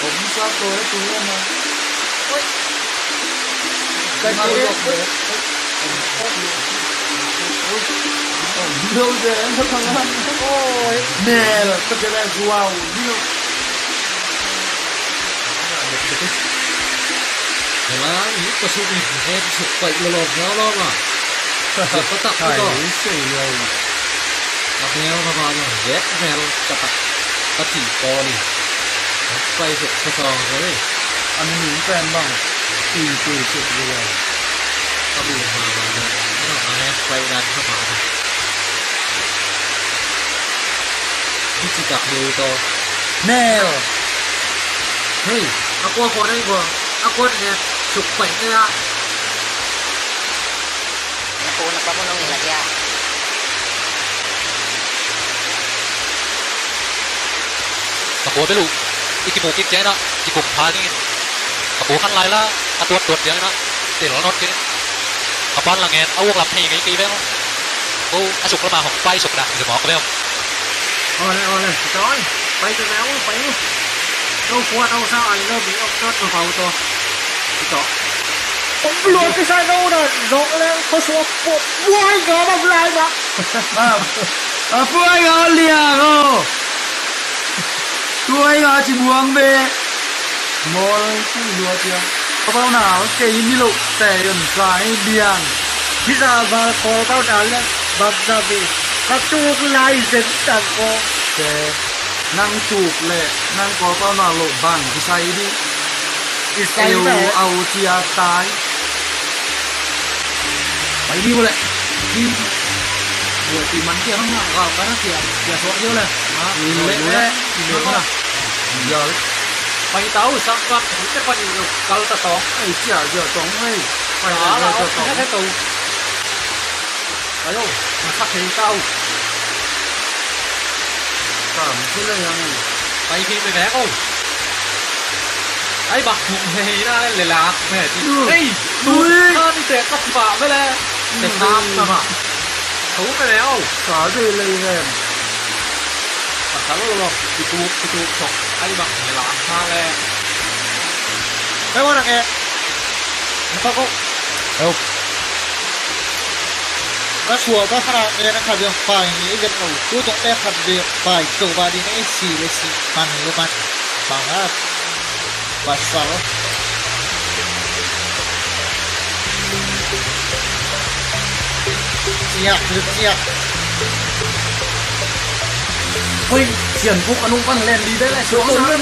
Om sa to e tu e na. Oi. Ka ke. Om lo de na pa na. Oi. Mel, to ke la zuau. Ni lo. Mel a ni ko su ni. He su pai lo lo lo lo. Ko ta ko. Ai, su lo. Ka mel ka ba lo. Vet mel ka ta. Ka ti ko ni. Pai suk ka sawng ka ni. An ni pen bang. Ti ti suk ni. Ka bu ma ma ni. Ano a ne pai dan ka ma ni. Di ci tak ni to. Nel. Hei, a kua ko ni ko. A kua ni suk pai ni a. Na pu na pa mo nong ila dia. Ka kua belu i kimu kik ciangin ah kikum pha dingin. Ka kua khan lai la a tuat tuat ciangin ah tel not kei. Ka pan la ngen a uak lam thei ngei kei veng. Ko a suk lama hong pai suk na i mawk veng. Ole ole, kita oi. Pai te veng oi, pai oi. Ko kua tau sa ai lo bi ok tot ma pau to. Kita. Om luat kisai no na zong leng ko suak po. Buai nga bam lai ba. A puai nga lia ko. Tuai nga ci buang be. Mol ci luat ya. Ko pau na ke ini lo te yon sai biang. Bisa ba ko pau na le bam sa bi. Ka tu lai zen tan ko. Te. Nang tuk le nang ko pau na lo bang kisai di. Kisai di. Au cia tai. Pai di bo le. Di. Bo ti man kia hang na ka ka na kia kia suak dia le. Ha. Ni le le. Ni le na. Ya. Pai tau sang ka. Ni te pai lo kal ta tong. Ai cia cia tong ai. Pai la la cia tong. Ayo, masak hei tau. Kam sila yang. Pai hei pe bek o. Ai bak hum hei na le lak me ti. Ei, tu ka ni te ka pa me le. Te sam na ma. Thu pe le o. Sa de le hem. Pasal lo lo. Itu itu sok. Ai bak hei lak ma le. Pe wa na ke. Ka ko. Ka sual ka kha e na khat bek pai ni i vet lo. Tu tong e khat bek pai to ba di na i si le si man le man. Bang a pasal. Ciak le ciak. Hoi, sian buk anung pan len di bek le. Sual na.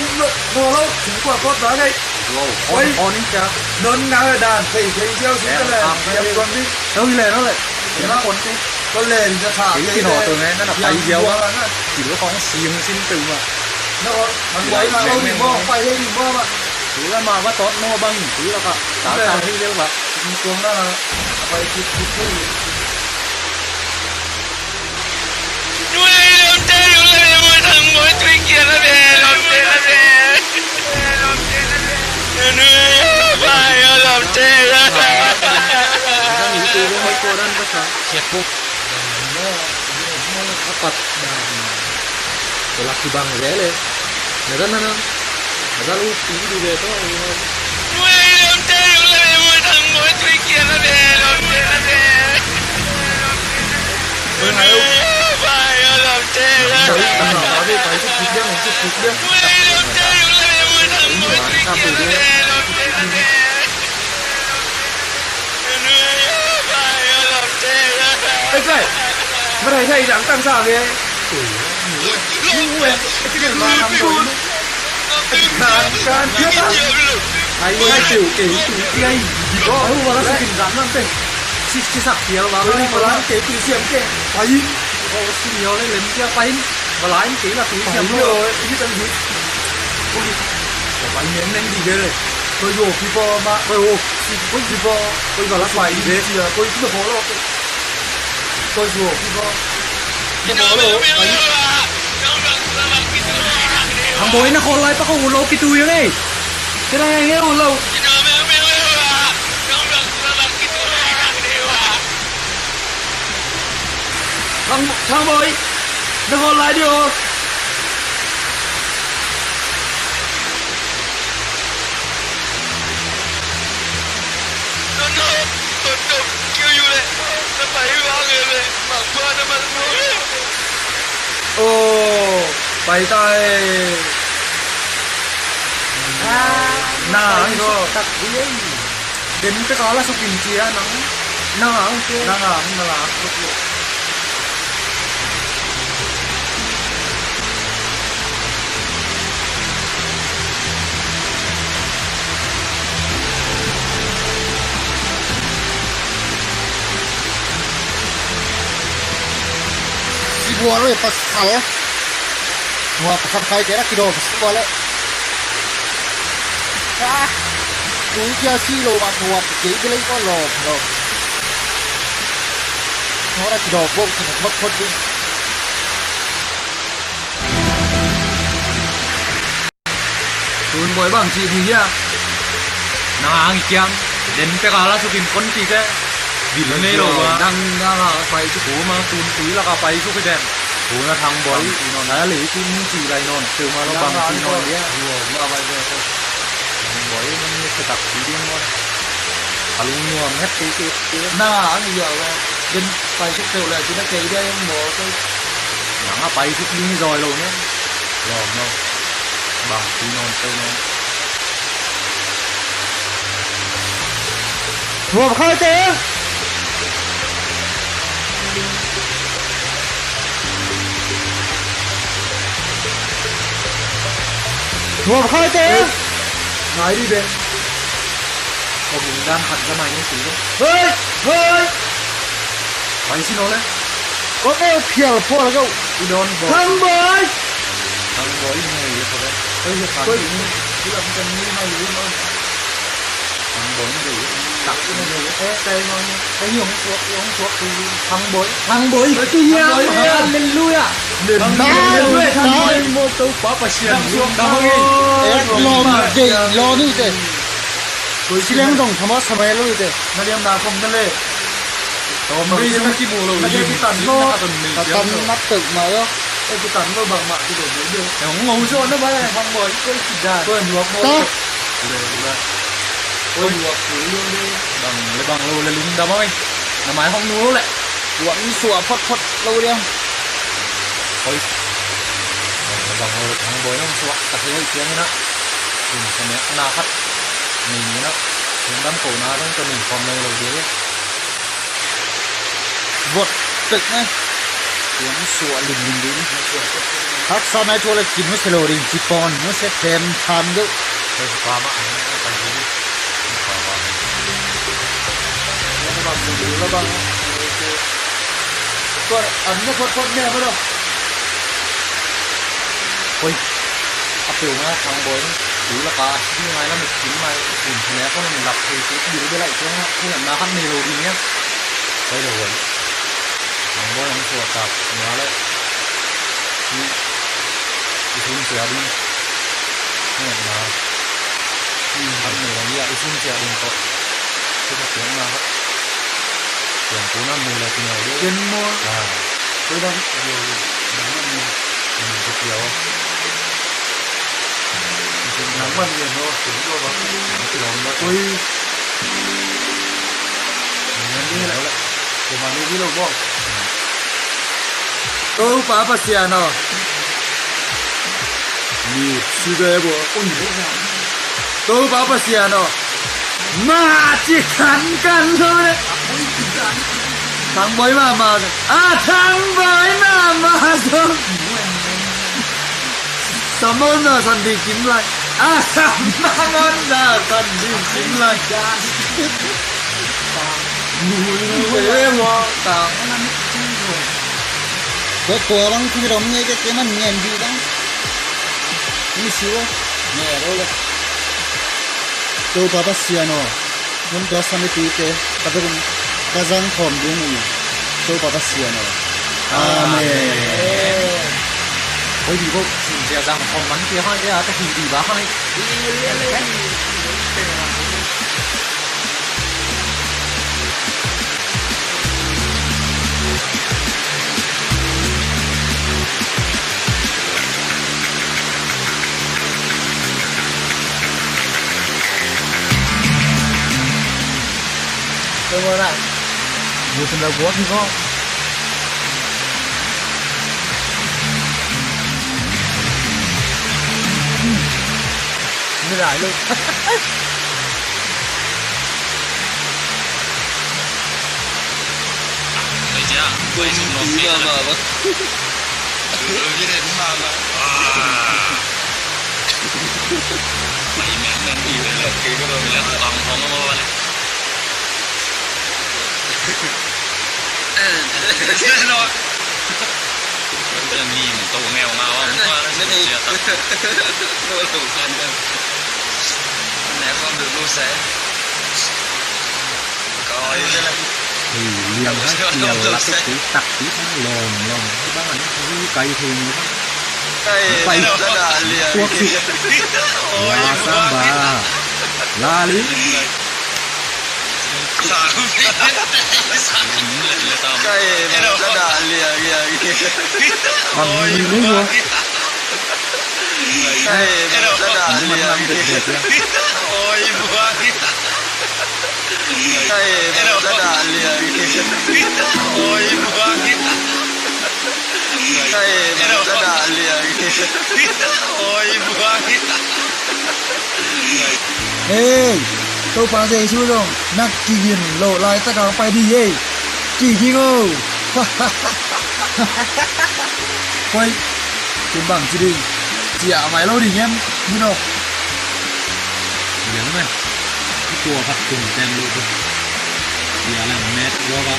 Mo lo, sing kua kot ba le. Wow, on, on in cia. Non nga dan, thei, thei, diau, sin ka le. Diam tuan di. Tau i le, no le. Diam tuan di. Ko le, di ka tha. Kei, kei no, tu ne, na, na, pai diau. Kei lo kong sim sin tu ma. No, man wai na lo ni mo, pai le ni mo ma. Kei la ma, ma tot no bang, kei la ka. Ta, ta, thei le ba. Ni tuan na, na. Pai kit, kit, kit. Ei, kai. Mara hai hai jang tang sa ge. Ai, ai, keu, keu, keu, ai. Di ko, ai, wala sa kin dan lang te. Six, six, sak, pial, wala, wala, keu, keu, siam, keu. Ai. Ko, si, yo, le, lem, keu, pai. Wala, keu, la, keu, siam, lo. Ai, ini kan, ini. Tua pai neng neng dih ve le. Tua yu pi baw mah. Tua yu pi baw. Tua yu pi baw. Tua yu pi baw. Thang Bawi, na khawl lai pak a ut lo kituh hi ing ei. Kei lai ing ei, ut lo. Thang, Thang Bawi, na khawl lai dih aw. Aw, pai ta e. Na ang ko. Den pek a la suk in ci a nang. Na ang ke. Na ang, na ang. Sibual le pasal. Nuam pakhat khai kei na kidaw pasal le. Ah, tu kia si lo ba nuam kei bilai ko lo lo. Nuam na kidaw ko khat khat khat ding. Tun Bawi bang ci ding hia? Na ang i kiang den pek a la suk in kon ci ke. Vil nei lo ba. Dang na la pai suk. Ko ma tun tui la ka pai suk i den. Ko na Thang Bawi. Bang ci non. Na le ci min ci lai non. Teu ma lo bang ci non hia. Thang Bawi man ni se tak ci ding non. A lungnuam het kei kei. Na ang i hia le. Den pai suk teu le ci na kei dia mo ko. Nang a pai suk ding zoi lo ne. Lawm lo. Bang ci nawn peuh nawn. Nuam khaite. Nuam khaite. Ngai dih beh. Kong in dan khat za mai ni si lo. Hei! Hei! Pai si lo le. Kong e phial phual kau. I don bo. Thang Bawi. Thang Bawi i ngei le kong e. Hei, kong e. Thang Bawi i ngei le. Tak i ngei le. Eh, tai no. Hei, hong suak, hong suak. Thang Bawi. Thang Bawi. Hei, Hallelujah. Thang Bawi. Thang Bawi. Mo to pa pa sian. Thang Bawi. Eh, lom dei, lom dei. Sileng dong thama samai lo ite. Na liam na khom na le. Tawm na kimu lo. Na kitan lo. Ka tan na tek ma lo. Kitan lo bang ma ki lo. Hong ngau zo na ba Thang Bawi ko ki dan. Ko nuak mo. Ko nuak ko lo. Bang le bang lo le lungdam ai. Na mai hong nu lo le. Wan suah phot phot lo diam. Oi. Bang lo Thang Bawi nong suah tak lo i ciang ina. Kum sa nek na khat. Ning ina. Kum dam ko na dong ka ning khom lo lo dia. Vot tek ne. Kum suah ling ling ding. Haksa nai thua le kin mu se lo ding ci pon mu se them tham deuh. Oi, pa ma. Tua an na phot phot ne ma lo. Hoi. A peu ma Thang Bawi. Tu la ka si ngai la me kin mai. Kin ne ko ni lap thei tu bil be lai tuang. Kin na kan nei lo ding ya. Hoi lo hoi. Thang Bawi ang suak tak. Ma le. I sun sia ding. Ngetna. An nei a, i sun ciah ding tawh. Tua ka piakna khat. Pian ko nam nei la kinau deuh. Ken maw? Ah. Koi dang. Yo, yo. Nang man ni. Nang man ni. Nang man ni, no. Ken ko ba. Nang kilawm ba. Koi. Nang man ni la. Koi man ni lo ba. Topa Pasian aw. Mi si ve bua. Topa Pasian aw. Ma ci khan kan lo le. Thang Bawi mahmah. A Thang Bawi mahmah zong. Samon na san ding kim lai. A Samon na san ding kim lai. Tua, tua bang kidom ngai ke keman ngen di bang. Ni siwa. Topa Pasian aw, nong tawlsak mipite ka zang khawm ding uh hi. Topa Pasian aw. Amen. Oi, di bo, sin sia zang khawm man tia hoi tia ta hi di ba hoi. Tengok nak. Buat sendal buat ni kau. Ini dah lu. Hei, liang ha, kial lak kei tak ti ha, lawm, lawm. Hei bang an, hei kai thei ni ha. Kai, pai. Tuak si. La samba. La li. Kai, bang ka da liang, liang. Bang ni ni wa. Kai, bang ka da liang. Oi, buang. Kai, bang ka da liang. Oi, buang. Kai, bang ka da liang. Oi, buang. Hei, Topa Jesu zong na kigin loh laitak a pai ding hi. Kiging o. Koi, kin bang ci ding. Ciah mai lo ding em. Ni lo. Yang men. Tua khat kum tem lo tu. Ciah la met lo ba.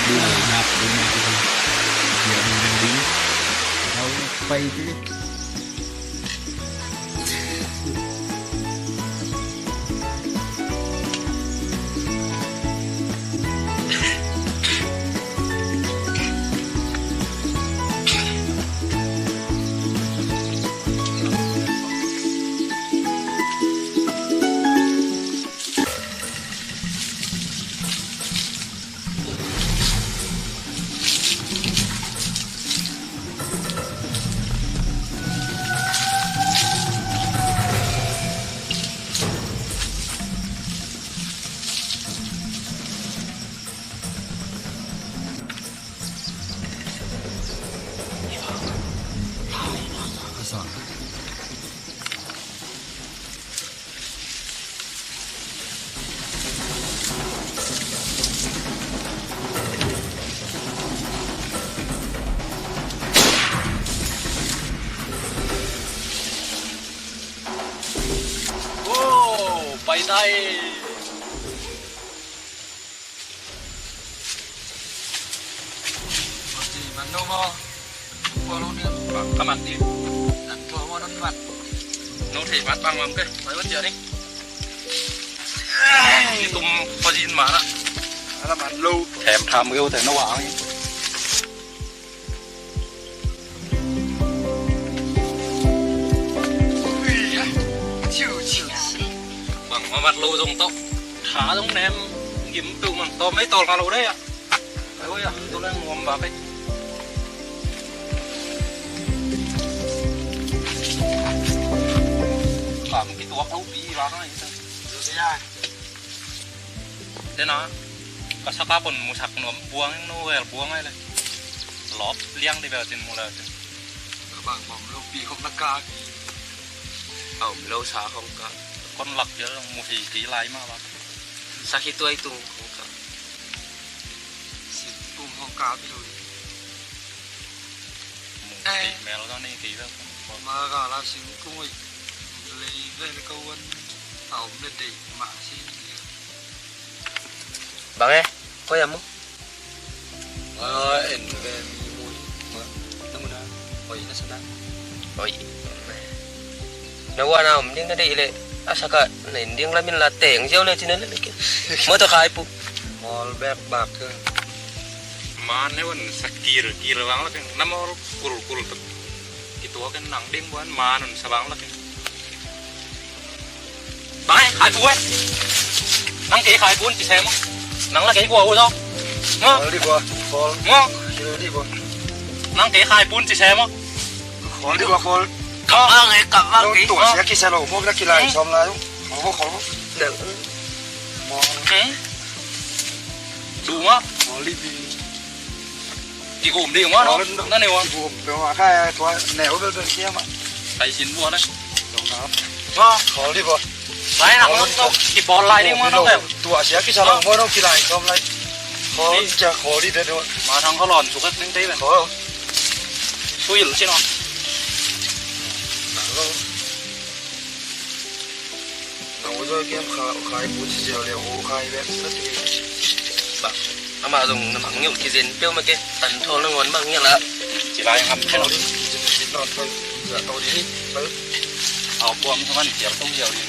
Dua dap tu ma tu. Ciah ding ding ding. Kau pai ci ding. Wow, pai tai. Tua lo ni bang ka mat ni. Nan tua mo nan mat. No thei mat bang lam ke. Pai wan cia ni. Ni tum pa jin ma na. Ala mat lo. Them tham keu te no wa ni. Bang mamat lo zong tawh tha zong nem gim peuh mang tawm ei tawl nga lo dai ah. Ai oi ah, tu leng nuam bak ei. Kam kituak lo pi bak ei. Dena ka saka pon musak nuam buang no vel buang ai le. Lop liang di vel cin mu le cin. Ka bang bom lo pi khong na ka ki. Om lo sa khong ka. Kon lak jel mu hi ki lai ma ba. Sa ki tuai tung khong ka. Sin tung khong ka pi lo. Mu ti mel ka ni ki vel. Ma ka la sin tung oi. Lei vel ka wan. Om le dei ma sin. Bang eh, koi amu. Ah, en ve mi mu. Ma, namu na. Oi, na sana. Oi. Na wan a om ding na deih leh a sak ah na en ding lam in la teng ziau le cin a le. Motor khai pu. Mawl bek bak ka. Man le wan sa kir kir bang la keng. Na mawl kul kul tuk. Kituak in nang ding buan man un sa bang la keng. Bang e, khai pu e. Nang kei khai pun ci sem o. Nang la kei kua u tawh. Ngo. Khawl di kua, khawl. Ngo. Khawl di kua. Nang kei khai pun ci sem o. Khawl di kua, khawl. Kap bang e, kap bang kei. Tua sia kisa lo, mawk na kilai sawm lai. Khawl, khawl. Dang. Mawk. Hmm? Du ma. Khawl di di. Kigum ding ua, no? Na neu a. Kigum ding ua, khai a tua neu bel bel kia ma. Khai sin bua na. Dong na. Ma. Khawl di bua. Lai na, khawl, khawl. Kibawl lai ding ma, no, bel. Tua sia kisa lo, mo, no, kilai sawm lai. Khawl, kia khawl di bel ding ua. Ma thang khawl lon, suk ek ding tei bel. Khawl. Suil sin ua. Nang ua zaw kiam kha, khai bu ci ziau le, hu khai bek sa ti. Ba, amah zong na mang ngiuh kizen peuh mah ke, tan thawl nangawn mang ngiuh la. Ci lai ngam ken. Thawl di, ci, ci, non thawl, za thawl di, thawl. Au buang sa man, cial tong ziau di.